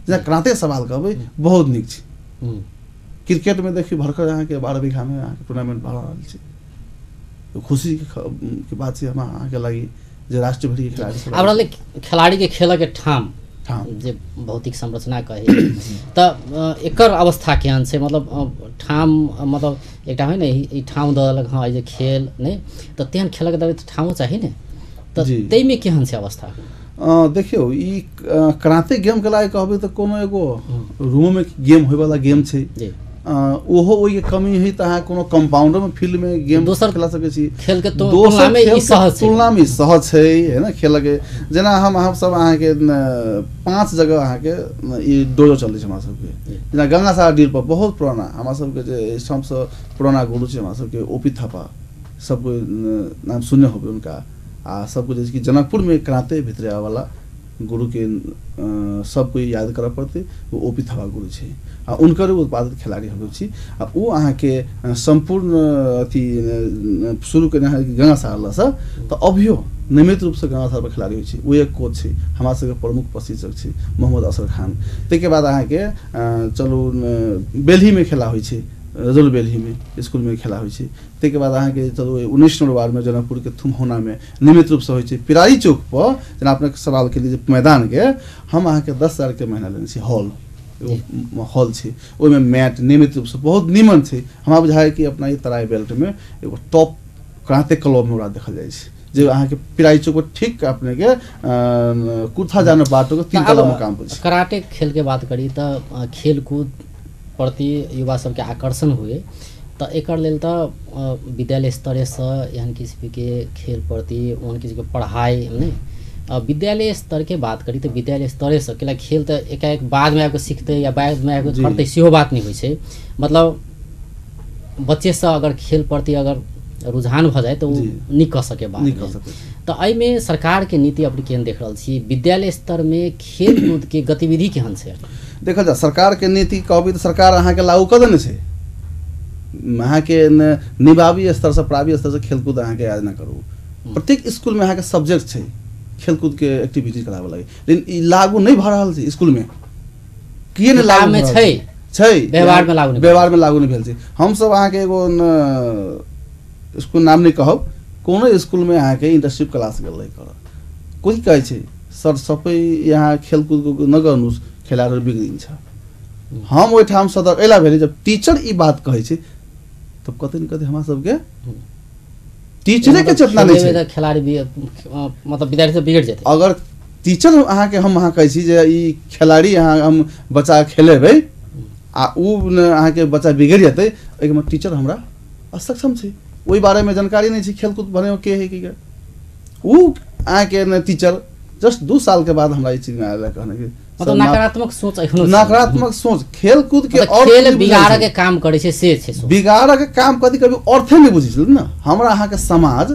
जेना क्रांति सवाल कहबै बहुत नीक छै। क्रिकेटमे देखियौ भर्खर अहाँके 12 बीघामे अहाँके टूर्नामेंट भऽ रहल छै, खुशीके बात छै हमरा अहाँके लागि जे राष्ट्रीय भरिके खेलाड़ी। आब रहलै खेलाड़ीके खेलऽके ठाम जे भौतिक संरचना कही तऽ एकर अवस्था केहन छै? मतलब ठाम, मतलब एकटा होइ ने ई ठाम दऽ देलक, हँ जे खेल नहि तऽ तेहन खेलक देबै तऽ ठामो चाही ने, तऽ ताहिमे केहन छै अवस्था? देखियौ ई क्रांति गेमके लागि कहबै तऽ कोनो एगो रूममे गेम होइवला गेम छै, ओहो ओहिके कमी है तऽ अहाँ कोनो कम्पाउंडोमे फील्डमे गेम दोसर खेला सकै छी। खेलके तुलनामे सहज छै है ने खेलके। जेना हम अहाँ सब अहाँके 5 जगह अहाँके ई डोजो चलै छै हमरा सबके, जेना गंगासागर डील पर बहुत पुराना हमरा सबके जे सबसँ पुराना गुरु छै हमरा सबके ओ पी थापा, सबके नाम सुनने होबै उनका। आ सबको जैसे कि जनकपुरमे क्रांति भितरे आबऽवाला गुरुके सब कोइ याद करऽ पड़तै, ओ ओ पी थापा गुरु छै आ उनकर उत्पादित खेलाड़ी हम छी। आ ओ अहाँके सम्पूर्ण अथी शुरू केने है गंगासागरसँ, तऽ अभियो नियमित रूपसँ गंगासागर पर खेलाड़ी होइ छै। ओ एक कोच छै हमरा सबके प्रमुख प्रशिक्षक छै मोहम्मद असर खान। ताहिके बाद अहाँके चलू बेलहीमे खेला होइ छै, रजौल बेलहीमे स्कूलमे खेला होइ छै। ताहिके बाद अहाँके चलू 19 नम्बर वार्डमे जनकपुरके थुमहोनामे नियमित रूपसँ होइ छै। पिरारी चौक पर जेना अपनेके सवाल केलियै जे मैदानके, हम अहाँके 10,000 के महीना लेने छी। हॉल एगो हॉल छै, ओहिमे मैट नियमित रूपसँ बहुत नीमन छै। हमरा बुझाइ कि अपना ई तराई बेल्टमे एगो टॉप क्रांति क्लबमे ओकरा देखल जाइ छै, जे अहाँके पिराई चौक पर ठीक अपनेके कुर्था जाने बाटोके 3 तला मुकाम पर छै। कराटे खेलके बात करी तऽ खेलकूद प्रति युवा सबके आकर्षण हुए तऽ एकर लेल तऽ विद्यालय स्तरसँ एहन किसिमके खेल प्रति ओहन किसिमके पढ़ाइ नहि, विद्यालय स्तरके बात करी तऽ विद्यालय स्तरेसँ कैला खेल तऽ एकाएक बादमे आबिकऽ सिखतै या बादमे आबिकऽ करतै सेहो बात नहि होइ छै। मतलब बच्चेसँ अगर खेल प्रति अगर रुझान भऽ जाय तऽ ओ नीक कऽ सके बादमे। तऽ एहिमे सरकारके नीति अपने केहन देख रहल छी? विद्यालय स्तरमे खेलकूदके गतिविधि केहन छै? देखल जाए सरकारके नीति कहबै तऽ सरकार अहाँके लागू कऽ देने छै, अहाँके निबाबी स्तरसँ प्राबी स्तरसँ खेलकूद अहाँके आयोजना करू। प्रत्येक स्कूलमे अहाँके सब्जेक्ट छै खेलकूदके एक्टिविटी कराबऽ लागि, लेकिन ई लागू नहि भऽ रहल छै स्कूलमे। किए नहि लागू छै? व्यवहारमे लागू नहि भेल छै। हमसब अहाँके एगो स्कूल नाम नहि कहब, कोनो स्कूलमे अहाँके इंटर्नशिप क्लास गेल रहै करऽ, कोही कहै छै सर सबै यहाँ खेलकुद नगर्नुहोस्, खेलाडीहरू बिग्रिन्छ। हम ओहिठाम सदर एला भेलै, जब टीचर ई बात कहै छै तब कतै न कतै हमरा सबके टीचरे के चेतना नहि छै, खेलाड़ी भी मतलब विद्यार्थी सब बिगड़ जेतै। अगर टीचर अहाँके हम अहाँ कहै छी जे ई खेलाड़ी अहाँ हम बच्चा खेलेबै आ उ अहाँके बच्चा बिगड़ जेतै, एहिमे टीचर हमरा असक्षम छै, ओहि बारेमे जानकारी नहि छै, खेलकूद भने के है की उ अहाँके ने टीचर जस्ट 2 साल के बाद हमरा ई चीज में आयल कहने कि मतलब नकारात्मक सोच एखनो, नकारात्मक सोच खेलकूद के और खेल बिगाड़ के काम करै छै, से छै बिगाड़ के काम कथी कभी अर्थे नहि बुझै छै ने। हमरा अहाँके समाज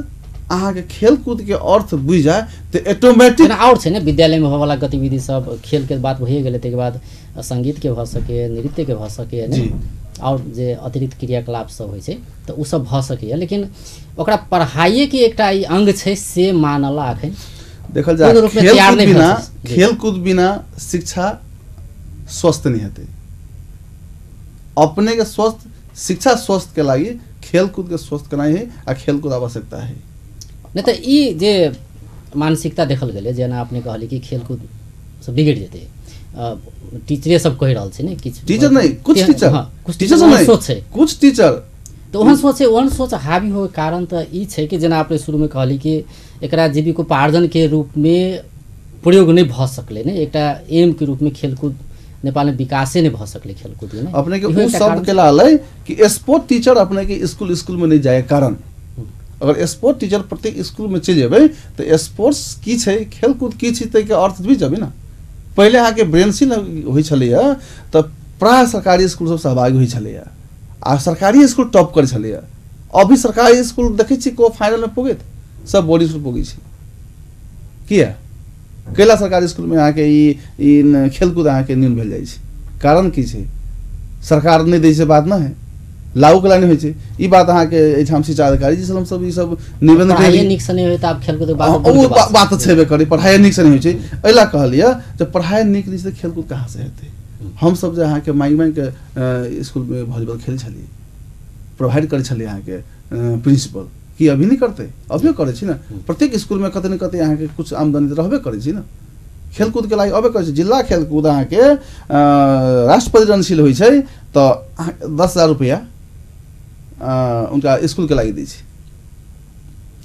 अहाँके खेलकूद के अर्थ बुझि जाय तऽ ऑटोमेटिक और छै ने। विद्यालय में होय वाला गतिविधि सब खेल के बात भइए गेलै, ताहिके बाद संगीत के भऽ सके, नृत्य के भऽ सके ने, और जे अतिरिक्त क्रियाकलाप सब होइ छै तऽ उ सब भऽ सकैया, लेकिन ओकरा पढ़ाइए के एकटा ई अंग छै से मानला अखन देखल जाए। खेलकूद बिना शिक्षा स्वस्थ नहीं हेतै। अपने के स्वस्थ शिक्षा स्वस्थ के लागि खेलकूद के स्वस्थ करनाइ है आ खेलकूद आवश्यकता है। नहीं तऽ ई जे मानसिकता देखल गेलै, जेना अपने कहली कि खेलकूद सब बिगड़ जेतै, टीचरे सब कहि रहल छै ने, किछु टीचर नहीं, कुछ टीचर, कुछ टीचर सोच छै, कुछ टीचर तऽ ओहन सोच छै। ओहन सोच हावी होके कारण तऽ ई छै कि जेना अपने शुरूमे कहली कि एकरा जीविकोपार्जन के रूपमे प्रयोग नहि भऽ सकलै ने, एकटा एम के रूपमे खेलकूद नेपालमे विकासे नहि भऽ सकलै खेलकूद ने। अपने के उ शब्द के लालै कि स्पोर्ट टीचर अपने के स्कूल स्कूल में नहीं जाए, कारण अगर स्पोर्ट टीचर प्रत्येक स्कूल में चलि जेबै तऽ स्पोर्ट्स की छै, खेलकूद की छै, ताहिके अर्थ भी जेबै ने। पहिले अहाँके ब्रेनसी होइ छलैया तऽ प्रायः सरकारी स्कूल सब सहभागी होइ छलैया आ सरकारी स्कूल टॉप करै छलैया। अभी सरकारी स्कूल देखै छी को फाइनलमे पुगैत, सब बोर्डिंग स्कूल पुगै छै। किया कैला सरकारी स्कूलमे अहाँके ई खेलकूद अहाँके न्यून भेल जाइ छै? कारण की छै? सरकार नहि दै छै बात नहि है, लागू केला नहि होइ छै। ई बात अहाँके एहिठाम शिक्षा अधिकारी जी हमसब ई सब निवेदन पढ़ाइ नीक से नहि होइ तऽ आब खेलकूद बात बात तऽ छेबे करी, पढ़ाइ नीक से नहि होइ छै। एहि लए कहलियै जे पढ़ाइ नीक नहि छै तऽ खेलकूद कहाँ से हेतै? हमसब जे अहाँके माँगि माँगिके स्कूलमे वॉलीबॉल खेलै छलियै, प्रोवाइड करै छलियै अहाँके प्रिंसिपल, कि अभी नहि करतै? अभियो करै छी ने, प्रत्येक स्कूलमे कतै ने कतै अहाँके कुछ आमदनी तऽ रहबे करै छै ने, खेलकूदके लागि अबे करै छै। जिला खेलकूद अहाँके राष्ट्रपति रणशील होइ छै तऽ 10,000 रुपैआ उनका स्कूलके लागि दै छै।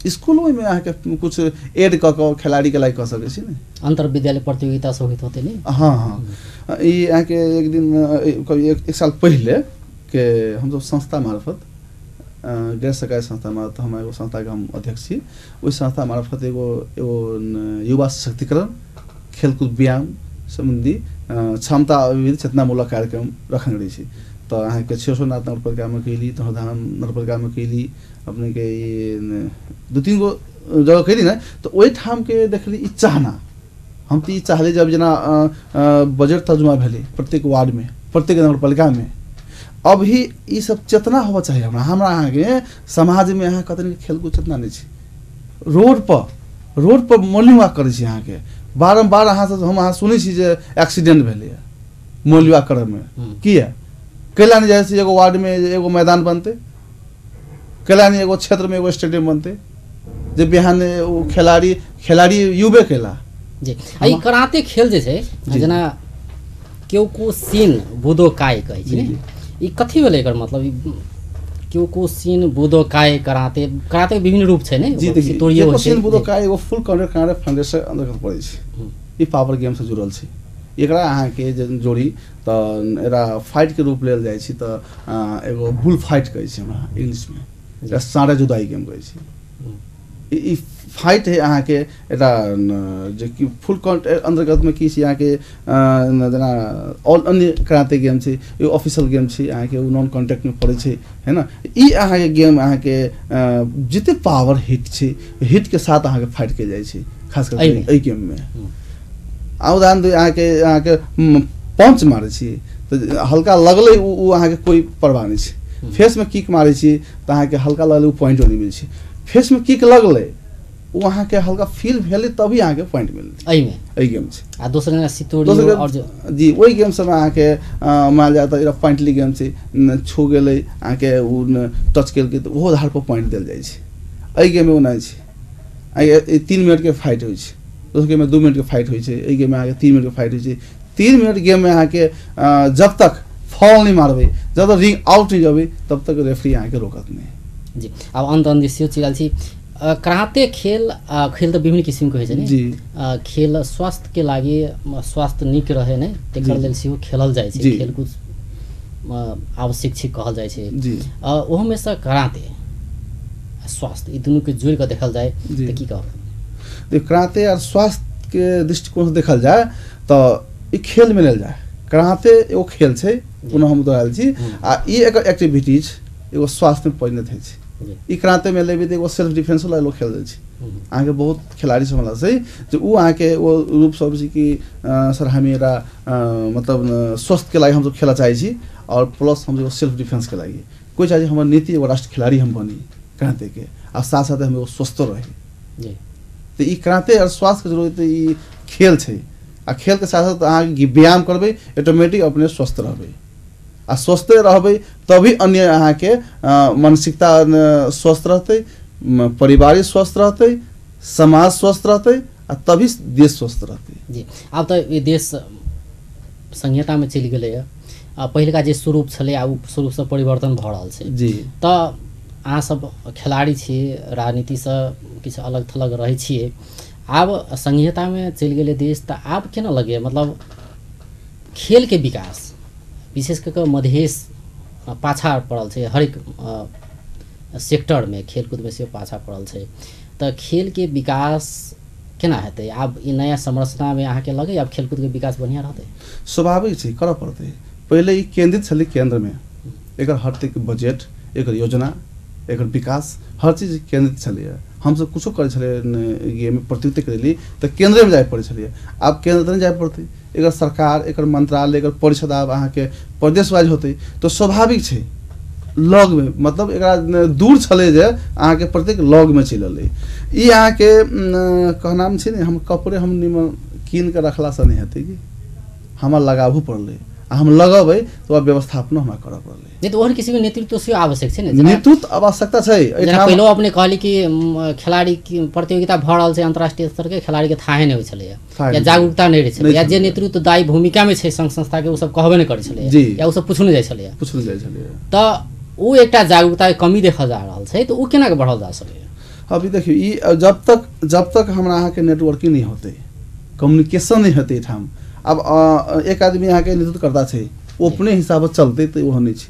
स्कूल ओहिमे अहाँके कुछ एड कऽ कऽ खेलाड़ीके लागि कऽ सकै छी ने। अंतर विद्यालय प्रतियोगिता सब होइत होतै ने? हाँ हाँ, ई अहाँके एक दिन कभी एक साल पहिले के हमसब संस्था मार्फत, गैर सरकारी संस्था मार्फत, हम एगो संस्थाके हम अध्यक्ष छी, ओहि संस्था मार्फत एगो एगो युवा सशक्तिकरण खेलकूद व्यायाम सम्बन्धी क्षमता अभिवृद्धि चेतनामूलक कार्यक्रम रखने रहै छी। तऽ अहाँके 609 नगरपालिकामे कयली, धनधाम नगरपालिकामे कयली, अपनेके 2-3 गो जगह कयली ने, तऽ ओहिठामके देखली ई चाहना। हम तऽ ई चाहली जब जेना बजट तर्जुमा भेलै प्रत्येक वार्डमे, प्रत्येक नगरपालिकामे, अभी ई सब चेतना होबऽ चाही। हमरा हमरा अहाँके समाजमे अहाँ कतनी खेलकूद चेतना नहि छै। रोड पर मॉर्निंग वॉक करै छी अहाँके बारम्बार, अहाँ सब हम अहाँ सुनै छी जे एक्सीडेंट भेलैए मॉर्निंग वॉक करऽमे। किया कैला नहि जाइ छै एगो वार्डमे एगो मैदान बनतै, कैला नहि एगो क्षेत्रमे एगो स्टेडियम बनतै जे बिहान ओ खेलाड़ी खेलाड़ी युवे कैला जी। ई कराते खेल जे छै जेना क्योकुशिन बुदोकाई कहै छै ने, ई कथी भेलै एकर मतलब? ई क्योकुशिन बुदोकाई कराते, कराते के विभिन्न रूप छै ने? जी देखिए, क्योकुशिन बुदोकाई एगो फुल कॉन्ट्रैक्ट कराटे फाउंडेशन अंतर्गत पड़ै छै। ई पावर गेम से जुड़ल छै। एकरा अहाँके जे जोड़ी तऽ एकरा फाइटके रूप लेल जाइ छै तऽ एगो बुल फाइट कहै छै हमरा इंग्लिशमे, एकरा साँढ़ जुदाई गेम कहै छै। ई फाइट है अहाँके एकटा जे कि फुल कॉन्ट्रैक्ट अन्तर्गतमे की छै अहाँके, जेना ऑल अन्य कराते गेम छै, ई ऑफिशियल गेम छै अहाँके, ओ नॉन कॉन्ट्रैक्टमे पड़ै छै, है ना। ई अहाँके गेम अहाँके जते पावर हिट छै, हिटके साथ अहाँके फाइट कयल जाइ छै, खास करके एहि गेममे। आ उदाहरण दू, अहाँके अहाँके पंच मारै छी तऽ हल्का लगलै ओ अहाँके कोइ परवाह नहि छै। फेसमे किक मारै छी तऽ अहाँके हल्का लगलै, ओ पॉइंटो नहि मिलै छै। फेसमे किक लगलै ओ अहाँके हल्का फील भेलै तभी अहाँके पॉइंट मिलतै एहिमे, एहि गेम छै। आ दोसर जेना सितोरी और जी ओहि गेम सबमे अहाँके मानल जाय तऽ पॉइंटली गेम छै, छू गेलै अहाँके ओ टच केलकै तऽ ओहो आधार पर पॉइंट देल जाइ छै। एहि गेममे ओ नहि छै, 3 मिनटके फाइट होइ छै, दोसर गेममे 2 मिनटके फाइट होइ छै, एहि गेममे अहाँके 3 मिनटके फाइट होइ छै। 3 मिनट गेममे अहाँके जब तक फॉल नहि मारबै, जब तक रिंग आउट नहि जेबै तब तक रेफरी अहाँके रोकत नहि। जी आब अन्त अन्त सेहो चलि छी। कराते खेल खेल तऽ विभिन्न किसिमके होइ छै ने जी, खेल स्वास्थ्यके लागि, स्वास्थ्य नीक रहे ने तेकर लेल सेहो खेलल जाइ छै, खेलकुद आवश्यक छै कहल जाइ छै जी। ओहोमे सँ कराते स्वास्थ्य ई दुनूके जोड़ि कऽ देखल जाय तऽ की कहब? कराते और स्वास्थ्य के दृष्टिकोणसँ देखल जाय तऽ ई खेल में लेल जाय, कराते एगो खेल छै, पुनः हम दोहरायल छी, आ ई एकर एक्टिविटीज एगो स्वास्थ्यमे परिणत होइ छै। ई कराते में लेबै तऽ एगो सेल्फ डिफेंसो ला लोग खेल जाइ छै। अहाँके बहुत खिलाड़ी सब हमरा छै जे ओ अहाँके ओ रूप सब छै कि सर हम एउटा मतलब स्वास्थ्यके लागि हमसब खेलऽ चाहै छी और प्लस हम एगो सेल्फ डिफेंसके लागि, कोइ चाहै छै हमर नीति एगो राष्ट्र खिलाड़ी हम बनी करातेके आ साथ साथ हम एगो स्वस्थो रही। तऽ ई कराते और स्वास्थ्यके जरूरत ई खेल छै, आ खेलके साथ साथ अहाँ व्यायाम करबै ऑटोमेटिक अपने स्वस्थ रहबै, आ स्वस्थ रहबै तभी अन्य अहाँके मानसिकता स्वस्थ रहतै, परिवार स्वस्थ रहतै, समाज स्वस्थ रहतै आ तभी देश स्वस्थ रहतै। जी आब तऽ ई देश संहितामे चलि गेलैए, आ पहिलुका जे स्वरूप छलै आ ओ स्वरूपसँ परिवर्तन भऽ रहल छै जी। तऽ अहाँ सब खेलाड़ी छी, राजनीतिसँ किछु अलग थलग रहै छियै, आब संहितामे चलि गेलै देश तऽ आब केना लगैए मतलब खेलके विकास विशेष कऽ कऽ मधेश पाछा पड़ल छै, हरेक सेक्टरमे खेलकूदमे सेहो पाछा पड़ल छै, तऽ खेलके विकास केना हेतै आब ई नया संरचनामे? अहाँके लगैए आब खेलकूदके विकास बढ़िआँ रहतै? स्वाभाविक छै, करऽ पड़तै। पहिले ई केंद्रित छलै केन्द्रमे, एकर हर बजट, एकर योजना, एकर विकास हर चीज केंद्रित छलैए। हमसब कुछो करै छलियै गेममे प्रतियोगिता करेली तऽ केन्द्रेमे जाय पड़ै छलैए, आब केन्द्र तऽ नहि जाय पड़तै, एकर सरकार, एकर मंत्रालय, एकर परिषद आब अहाँके प्रदेश वाइज होतै तऽ स्वाभाविक छै लगमे, मतलब एकरा दूर छलै जे अहाँके प्रत्येक लगमे चलि अयलै। ई अहाँके कहनाम छै ने, हम कपड़े हम निमन कीन कऽ रखलासँ नहि हेतै कि हमरा लगाबू पड़लै, आ हम लगेबै तऽ ओकरा व्यवस्थापनो हमरा करऽ पड़लै। नहि तऽ ओहन किसिमके नेतृत्व सेहो आवश्यक छै ने, नेतृत्व आवश्यकता छै। जेना पहिलो अपने कहली कि खेलाड़ी प्रतियोगिता भऽ रहल छै अन्तर्राष्ट्रीय स्तरके, खेलाड़ीके थाहे नहि होइ छलैए या जागरूकता नहि रहै छलै, या जे नेतृत्वदायी भूमिकामे छै संघ संस्थाके ओ सब कहबे नहि करै छलैए या ओ सब पुछू नहि जाइ छलैए, पुछू नहि जाइ छलैए, तऽ ओ एकटा जागरूकताके कमी देखल जा रहल छै, तऽ ओ केना कऽ बढ़ल जा सकैए? अभी देखियौ ई जब तक हमरा अहाँके नेटवर्किंग नहि होतै, कम्युनिकेशन नहि हेतै एहिठाम, आब एक आदमी अहाँके नेतृत्वकर्ता छै ओ अपने हिसाबसँ चलतै तऽ ओहो नहि छै,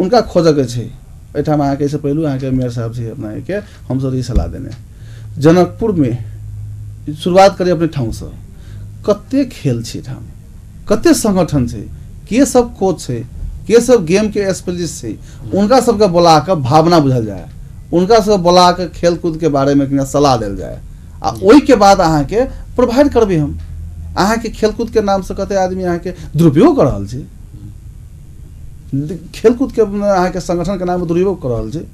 उनका खोजऽके छै। एहिठाम अहाँके एहिसँ पहिलु अहाँके मेयर साहब छै अपना के, हमसब ई सलाह देने जनकपुरमे शुरुआत करी अपने ठाउँसँ, कते खेल छै एहिठाम, कते संगठन छै, के सब कोच छै, के सब गेमके स्पेशलिस्ट छै, उनका सबके बोला कऽ भावना बुझल जाय, उनका सबके बोला कऽ खेलकूदके बारेमे कनि सलाह देल जाय, आ ओहिके बाद अहाँके प्रोवाइड करबै हम। अहाँके खेलकूदके नामसँ कते आदमी अहाँके दुरुपयोग कऽ रहल छै, खेलकूदके अहाँके संगठनके नाममे दुरुपयोग कऽ रहल छै।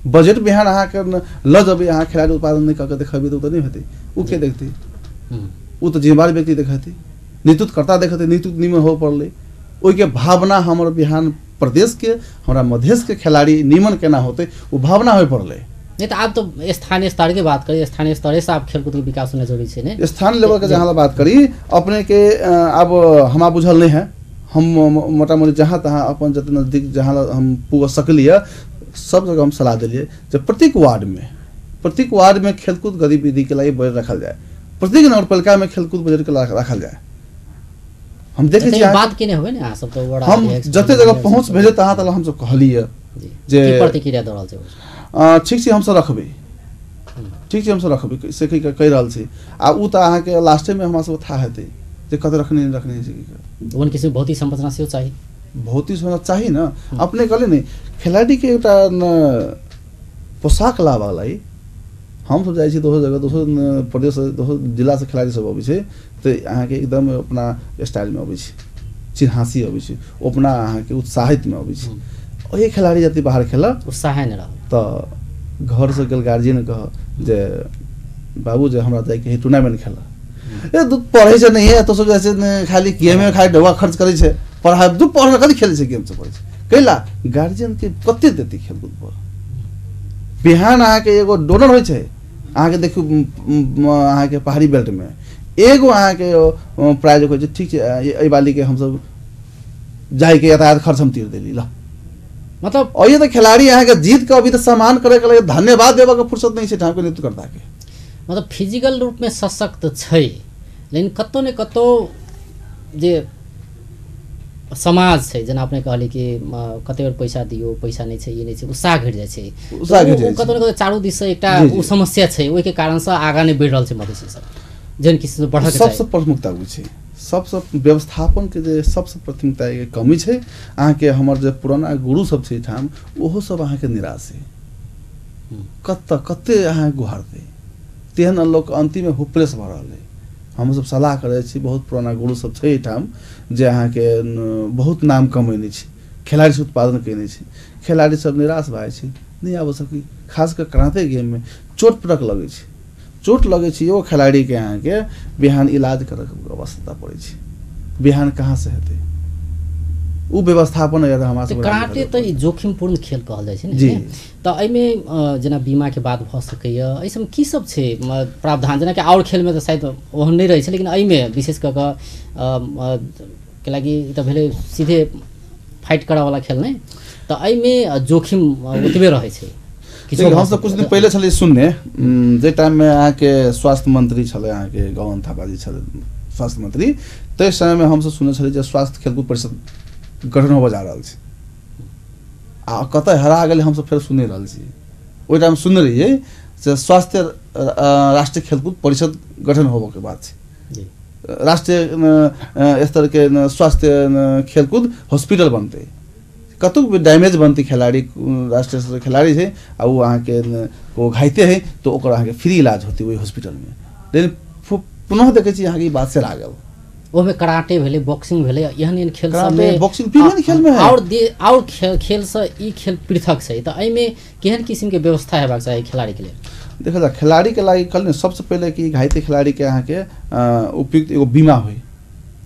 बजट बिहान अहाँके लऽ जेबै, अहाँ खेलाड़ी उत्पादन नहि कऽ के देखेबै तऽ ओ तऽ नहि हेतै, ओ के देखतै? ओ तऽ जिम्मेवार व्यक्ति देखेतै, नेतृत्वकर्ता देखेतै, नेतृत्व निमन होबऽ पड़लै। ओहिके भावना हमर बिहान प्रदेशके, हमरा मधेशके खेलाड़ी निमन केना होतै ओ भावना होय पड़लै। नहीं तो आब तो स्थानीय स्तर के बात करी, स्थानीय स्तर से आप खेलकूद के विकास होना जरूरी छै ने? स्थानीय लेवल के जहाँ बात करी अपने के अब हमरा बुझल नहीं है, हम मोटा मोटी जहाँ तहाँ अपन जते नजदीक जहाँ हम पुग सकलिए सब जगह हम सलाह दिलिए जे प्रत्येक वार्ड में खेलकूद गतिविधि के लिए बजट रखल जाए, प्रत्येक नगरपालिका में खेलकूद बजट के रखल जाए। हम देखे छी बात केने होबे ने सब तो बड़ा हम जते जगह पहुंच भेले तहाँ तक हम सब कहलिए जे की प्रतिक्रिया दऽ रहल छै? ठीक छै हमसब रखबै, ठीक छै हमसब रखबै से कहि रहल छी। आ उ तऽ अहाँके लास्टेमे हमरा सब थाह हेतै जे कतऽ रखने नहि रखने छै। ओहन किसिम भौतिक संरचना सेहो चाही, भौतिक संरचना चाही ने। अपने कहले ने खेलाड़ीके एउटा पोशाक लाबऽ लागि हमसब जाइ छी दोसर जगह, दोसर प्रदेश, दोसर जिलासँ खेलाड़ी सब अबै छै तऽ अहाँके एकदम अपना स्टाइलमे अबै छै, चिन्हासी अबै छै, ओ अपना अहाँके उत्साहितमे अबै छै। ओहि खेलाड़ी जति बाहर खेलक उत्साह नहि रहल तऽ घरसँ गेल गार्जियन कह जे बाबू जे हमरा जाइके है टूर्नामेंट खेला ए दू पढ़ै छै नहीं है तो सब जैसे खाली गेमे खाली ढौआ खर्च करै छै पढ़ाइ दू पढ़ कथी खेलै छै गेम से पढ़ै छै कैला गार्जियन के कते देतै खेलकूद पर। बिहान अहाँके एगो डोनर होइ छै अहाँके देखू अहाँके पहाड़ी बेल्टमे एगो अहाँके प्रायोजक होइ छै ठीक छै एहि बालीके हमसब जाइके यातायात खर्च हम तीर देली ल मतलब। और ये तो खिलाड़ी अहाँके जीत के अभी तऽ सम्मान करे के लिए धन्यवाद देबऽ के फुर्सत नहीं छै ठाकुर नेतृत्वकर्ता के। मतलब फिजिकल रूप में सशक्त छै लेकिन कतौ ने कतौ जे समाज छै जेना अपने कहली कि कते बेर पैसा दियौ पैसा नहि छै ई नहि छै उत्साह घटि जाइ छै उत्साह घटि जाइ छै कतौ ने कतौ चारू दिस से एकटा ओ समस्या छै ओहिके कारण से आगाँ नहि बढ़ि रहल छै मधेसी सब जेहन किसी बढ़ऽ के सबसँ प्रमुखता ओ छै सबसँ व्यवस्थापन के जे सबसँ प्राथमिकता के कमी छै। अहाँके हमर जे पुराना गुरु सब छै एहिठाम ओहो सब अहाँके निराश है कतऽ कते अहाँ गुहारतै तेहन लोक अन्तिममे होपलेस भऽ रहल है। हमसब सलाह करै छी बहुत पुराना गुरु सब छै एहिठाम जे अहाँके बहुत नाम कमेने छै खेलाड़ी से उत्पादन कयने छै खेलाड़ी सब निराश भऽ जाइ छै नहि आबऽ सकी खास कऽ कराते गेममे चोट पटक लगै छै चोट लगै छै एगो खेलाड़ीके अहाँके बिहान इलाज करऽके आवश्यकता पड़ै छै बिहान कहाँ से हेतै ओ व्यवस्थापन हमरा सब कराटे तऽ ई जोखिमपूर्ण खेल कहल जाइ छै ने जी। तऽ एहिमे जेना बीमाके बात भऽ सकैए एहि सबमे की सब छै प्रावधान जेनाकि आओर खेलमे तऽ शायद ओहन नहि रहै छै लेकिन एहिमे विशेष कऽ कऽ कैलाकि ई तऽ भेलै सीधे फाइट करऽवला खेल नहि तऽ एहिमे जोखिम ओतबे रहै छै। हमसब कुछ दिन पहिले छलियै सुनने जाहि टाइममे अहाँके स्वास्थ्य मंत्री छलै अहाँके गगन थापाजी छलै स्वास्थ्य मंत्री ताहि समयमे हमसब सुनने छलियै जे स्वास्थ्य खेलकूद परिषद गठन होबऽ जा रहल छै आ कतऽ हरा गेलै हमसब फेर सुनि रहल छी ओहि टाइम सुनने रहियै जे स्वास्थ्य राष्ट्रीय खेलकूद परिषद गठन होबऽके बात छै राष्ट्रीय स्तरके स्वास्थ्य खेलकूद हॉस्पिटल बनतै कतौ भी डैमेज बनतै खेलाड़ी राष्ट्रीय स्तरके खेलाड़ी छै आ ओ अहाँके ओ घाइते है तऽ ओकर अहाँके फ्री इलाज होतै ओहि हॉस्पिटलमे लेकिन पुनः देखै छी अहाँके ई बात सेरा गेल। ओहिमे कराटे भेलै बॉक्सिंग भेलै एहन एहन खेल सबमे बॉक्सिंग विभिन्न खेलमे आओर खेल से ई खेल पृथक छै तऽ एहिमे केहन किसिमके व्यवस्था हेबाक चाही खेलाड़ीके लेल? देखल जाए खेलाड़ीके लागि कहल सबसँ पहिले कि घाइते खेलाड़ीके अहाँके उपयुक्त एगो बीमा होइ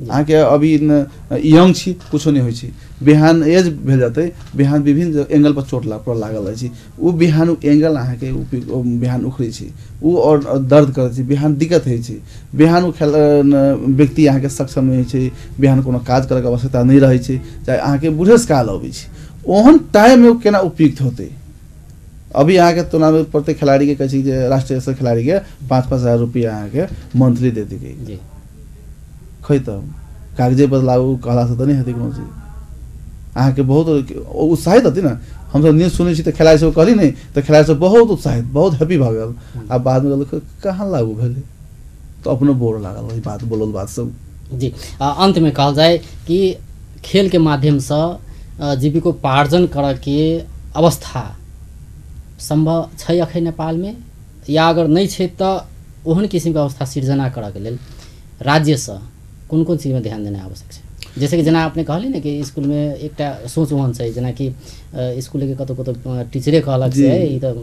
अहाँके अभी यंग छी कुछो नहि होइ छै बिहान एज भेल जेतै बिहान विभिन्न एंगल पर चोट पर लागल रहै छै ओ बिहान ओ एंगल अहाँके बिहान उखड़ै छै ओ आओर दर्द करै छै बिहान दिक्कत होइ छै बिहान ओ खेल व्यक्ति अहाँके सक्षम नहि होइ छै बिहान कोनो काज करैके आवश्यकता नहि रहै छै चाहे अहाँके बुढ़ेस काल अबै छै ओहन टाइममे ओ केना उपयुक्त होतै। अभी अहाँके तुलनामे प्रत्येक खेलाड़ीके कहै छै जे राष्ट्रीय स्तर खेलाड़ीके 5-5 हजार रुपैआ अहाँके मंथली दे देकै खै तऽ कागजे बदलाउ कहलासँ तऽ नहि हेतै कोनो चीज अहाँके बहुत उत्साहित हेतै ने। हमसब न्यूज सुनै छी तऽ खेलाड़ी सब कहली नहि तऽ खेलाड़ी सब बहुत उत्साहित बहुत हैप्पी भऽ गेल आ बादमे कहलक कहाँ लागू भेलै तऽ अपनो बोर लागल ई बात बोलल बात सब। जी अन्तमे कहल जाय कि खेलके माध्यमसँ जीविकोपार्जन करऽके अवस्था सम्भव छै अखन नेपालमे या अगर नहि छै तऽ ओहन किसिमके अवस्था सिर्जना करऽके लेल राज्यसँ कोन कोन चीजमे ध्यान देनाइ आवश्यक छै? जैसे कि जेना अपने कहली ने कि स्कूलमे एकटा सोच ओहन छै जेनाकि स्कूलके कतौ कतौ टीचरे कहलक से ई तऽ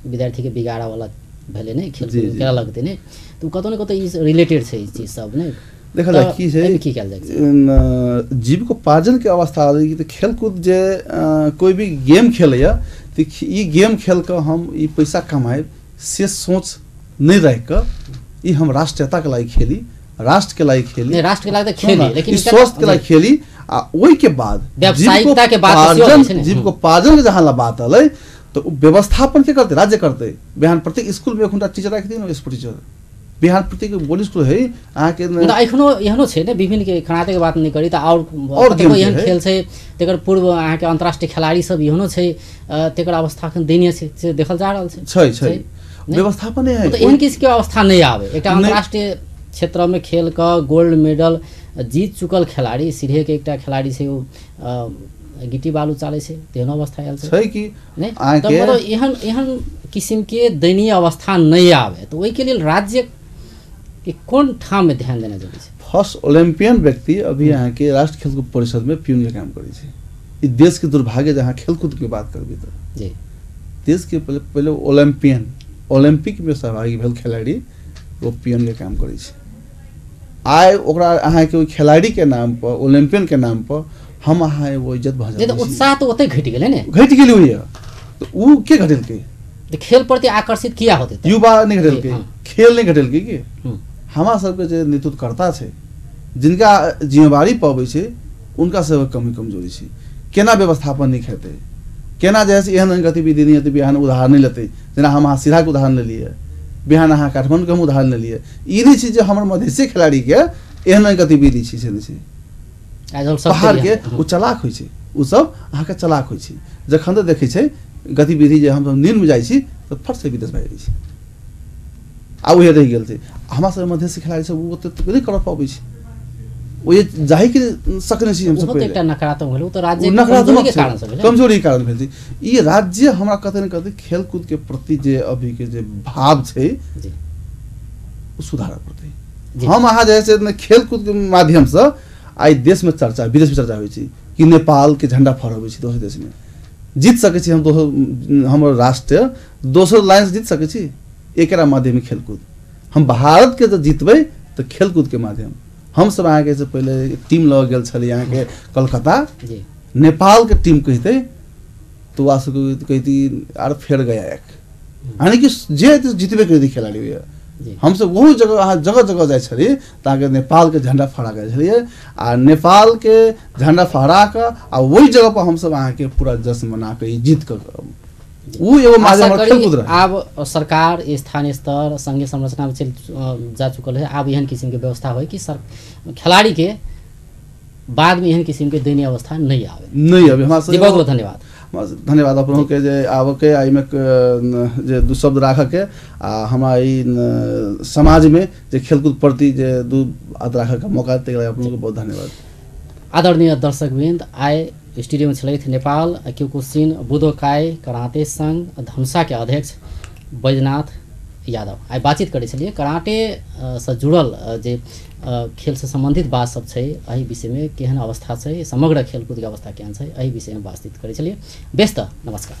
विद्यार्थीके बिगाड़ऽवला भेलै ने खेल केना लगतै ने तऽ कतौ ने कतौ ई रिलेटेड छै ई चीज सब ने। देखल जाय की छै की कयल जाइ छै जीविकोपार्जनके अवस्था तऽ खेलकूद जे कोइ भी गेम खेलैया तऽ ई गेम खेल कऽ हम ई पैसा कमाएब से सोच नहि राखि कऽ ई हम राष्ट्रीयताके लागि खेली राष्ट्र के लागि खेली राष्ट्र के लागि खेली लेकिन स्वास्थ्य के लागि खेली आ ओहि के बाद व्यावसायिकता के बात जीविकोपार्जन के जहाँ ला बात अलै तऽ ओ व्यवस्थापन के करतै राज्य करतै। बिहान प्रत्येक स्कूल में एक टीचर राखि दियौ स्पोर्ट टीचर बिहान प्रत्येक बोर्डिंग स्कूल है अहाँके एखनो एहनो छै ने विभिन्न के कराटे के बात नहि करी तऽ आओर कतेको एहन खेल छै तकर पूर्व अहाँके अन्तर्राष्ट्रीय खेलाड़ी सब एहनो छै तकर अवस्था एखन दयनीय छै से देखल जा रहल छै छै व्यवस्थापन है तऽ एहन किसिमके अवस्था नहि आबै एकटा अन्तर्राष्ट्रीय क्षेत्रमे खेल कऽ गोल्ड मेडल जीत चुकल खेलाड़ी सीधे के एकटा खेलाड़ी छै ओ गिट्टी बालू चालै छै तेहनो अवस्था आयल छै कि नहि तऽ मतलब एहन एहन किसिमके दयनीय अवस्था नहि आबै तऽ ओहिके लेल राज्य के कोन ठाममे ध्यान देना जरूरी छै? फर्स्ट ओलम्पियन व्यक्ति अभी अहाँके राष्ट्र खेलकूद परिषदमे प्यूनके काम करै छै। ई देशके दुर्भाग्य जे अहाँ खेलकूदके बात करबै तऽ जी देशके पहिले पहिले ओलम्पियन ओलम्पिक में सहभागी भेल खिलाड़ी ओ पियन के काम करै छै। आइ ओकरा अहाँके ओहि खिलाड़ी के नाम पर, ओलम्पियन के नाम पर हम अहाँ एगो इज्जत भऽ जाइ। उत्साह तऽ ओतै घटि गेलै ने, घटि गेलै ओहि, तऽ उ के घटेलकै? तऽ खेल प्रति आकर्षित किया होतै? युवा नहि घटेलकै, खेल नहि घटेलकै कि हमरा सबके जे नेतृत्वकर्ता छै, जिनका जिम्मेवारी पबै छै, उनका सबके कमी कमजोरी छै। केना व्यवस्थापन नहीं हेतै, केना जे है एहन एहन गतिविधि नहि हेतै, बिहान उदाहरण नहि लेतै। जेना हम अहाँ सिराहाके उदाहरण लेलियै, बिहान अहाँ काठमाण्डूके हम उदाहरण लेलियै। ई नहि छै जे हमर मधेसी खिलाड़ीके एहन एहन गतिविधि छै, से नहि छै। बाहरके ओ चलाक होइ छै, ओ सब अहाँके चलाक होइ छै। जखन तऽ देखै छै गतिविधि जे हमसब नींदमे जाइ छी तऽ फट से विदेश भागि जाइ छै, आ उहे रहि गेल छै। हमरा सब मधेसी खिलाड़ी सब ओ ओतेक नहि करऽ पबै छै, ओ जाहिके सकने छी हमसब। एकटा नकारात्मक भेल, ओ तऽ राज्य नकारात्मक कारण से भेल, कमजोरी के कारण भेल छै। ई राज्य हमरा कतै न कतै खेलकूद के प्रति जे अभी के जे भाव छै ओ सुधारऽ पड़तै। हम अहाँ जे है खेलकूद के माध्यम से आइ देश में चर्चा, विदेश में चर्चा होइ छै कि नेपाल के झंडा फहरबै छै दोसर देश में, जीत सकै छी हम दोसर, हमर राष्ट्र दोसर लाइन से जीत सकै छी एकरा माध्यम खेलकूद। हम भारत के जब जीतबै तऽ खेलकूद के माध्यम। हम सब अहाँके से पहिले टीम लऽ गेल छलियै अहाँके कलकत्ता, नेपाल के टीम कहितै तो वहाँ से कहती आर फेर गया एक, यानी कि जे जीतबे करितै खिलाड़ी हुए। हमसब बहुत जगह अहाँ जगह जगह जाइ छलियै तऽ अहाँके नेपालके झंडा फहरा जाइ छलियै, आ नेपालके झंडा फहरा कऽ आ ओहि जगह पर हमसब अहाँके पूरा जश्न मना कऽ जीत कऽ उ एगो माध्यम खेलकूद रहे। आब सरकार स्थानीय स्तर संघीय संरचना में चल जा चुकल है, आब एहन किस्म के व्यवस्था होय कि सर खिलाड़ी के बाद में एहन किस्म के दयनीय अवस्था नहीं आवे, नहीं आवे। हमरा जी बहुत बहुत धन्यवाद, धन्यवाद अपनों के जे आबऽ के एहिमे जे दू शब्द राखऽ के आ हमरा ई समाज में जे खेलकूद प्रति जे दू बात राखऽ के मौका देल, अपनों के बहुत धन्यवाद। आदरणीय दर्शकवृन्द, आइ स्टूडियो में छलथि नेपाल क्योकुशिन बुदोकाई कराटे संघ धनुषा के अध्यक्ष बैजनाथ यादव। आइ बातचीत करै छलियै कराटे से जुड़ल जे खेल से संबंधित बात सब छै, एहि विषयमे केहन अवस्था छै, समग्र खेलकूदके अवस्था केहन छै, एहि विषयमे बातचीत करै छलियै। बेस तऽ नमस्कार।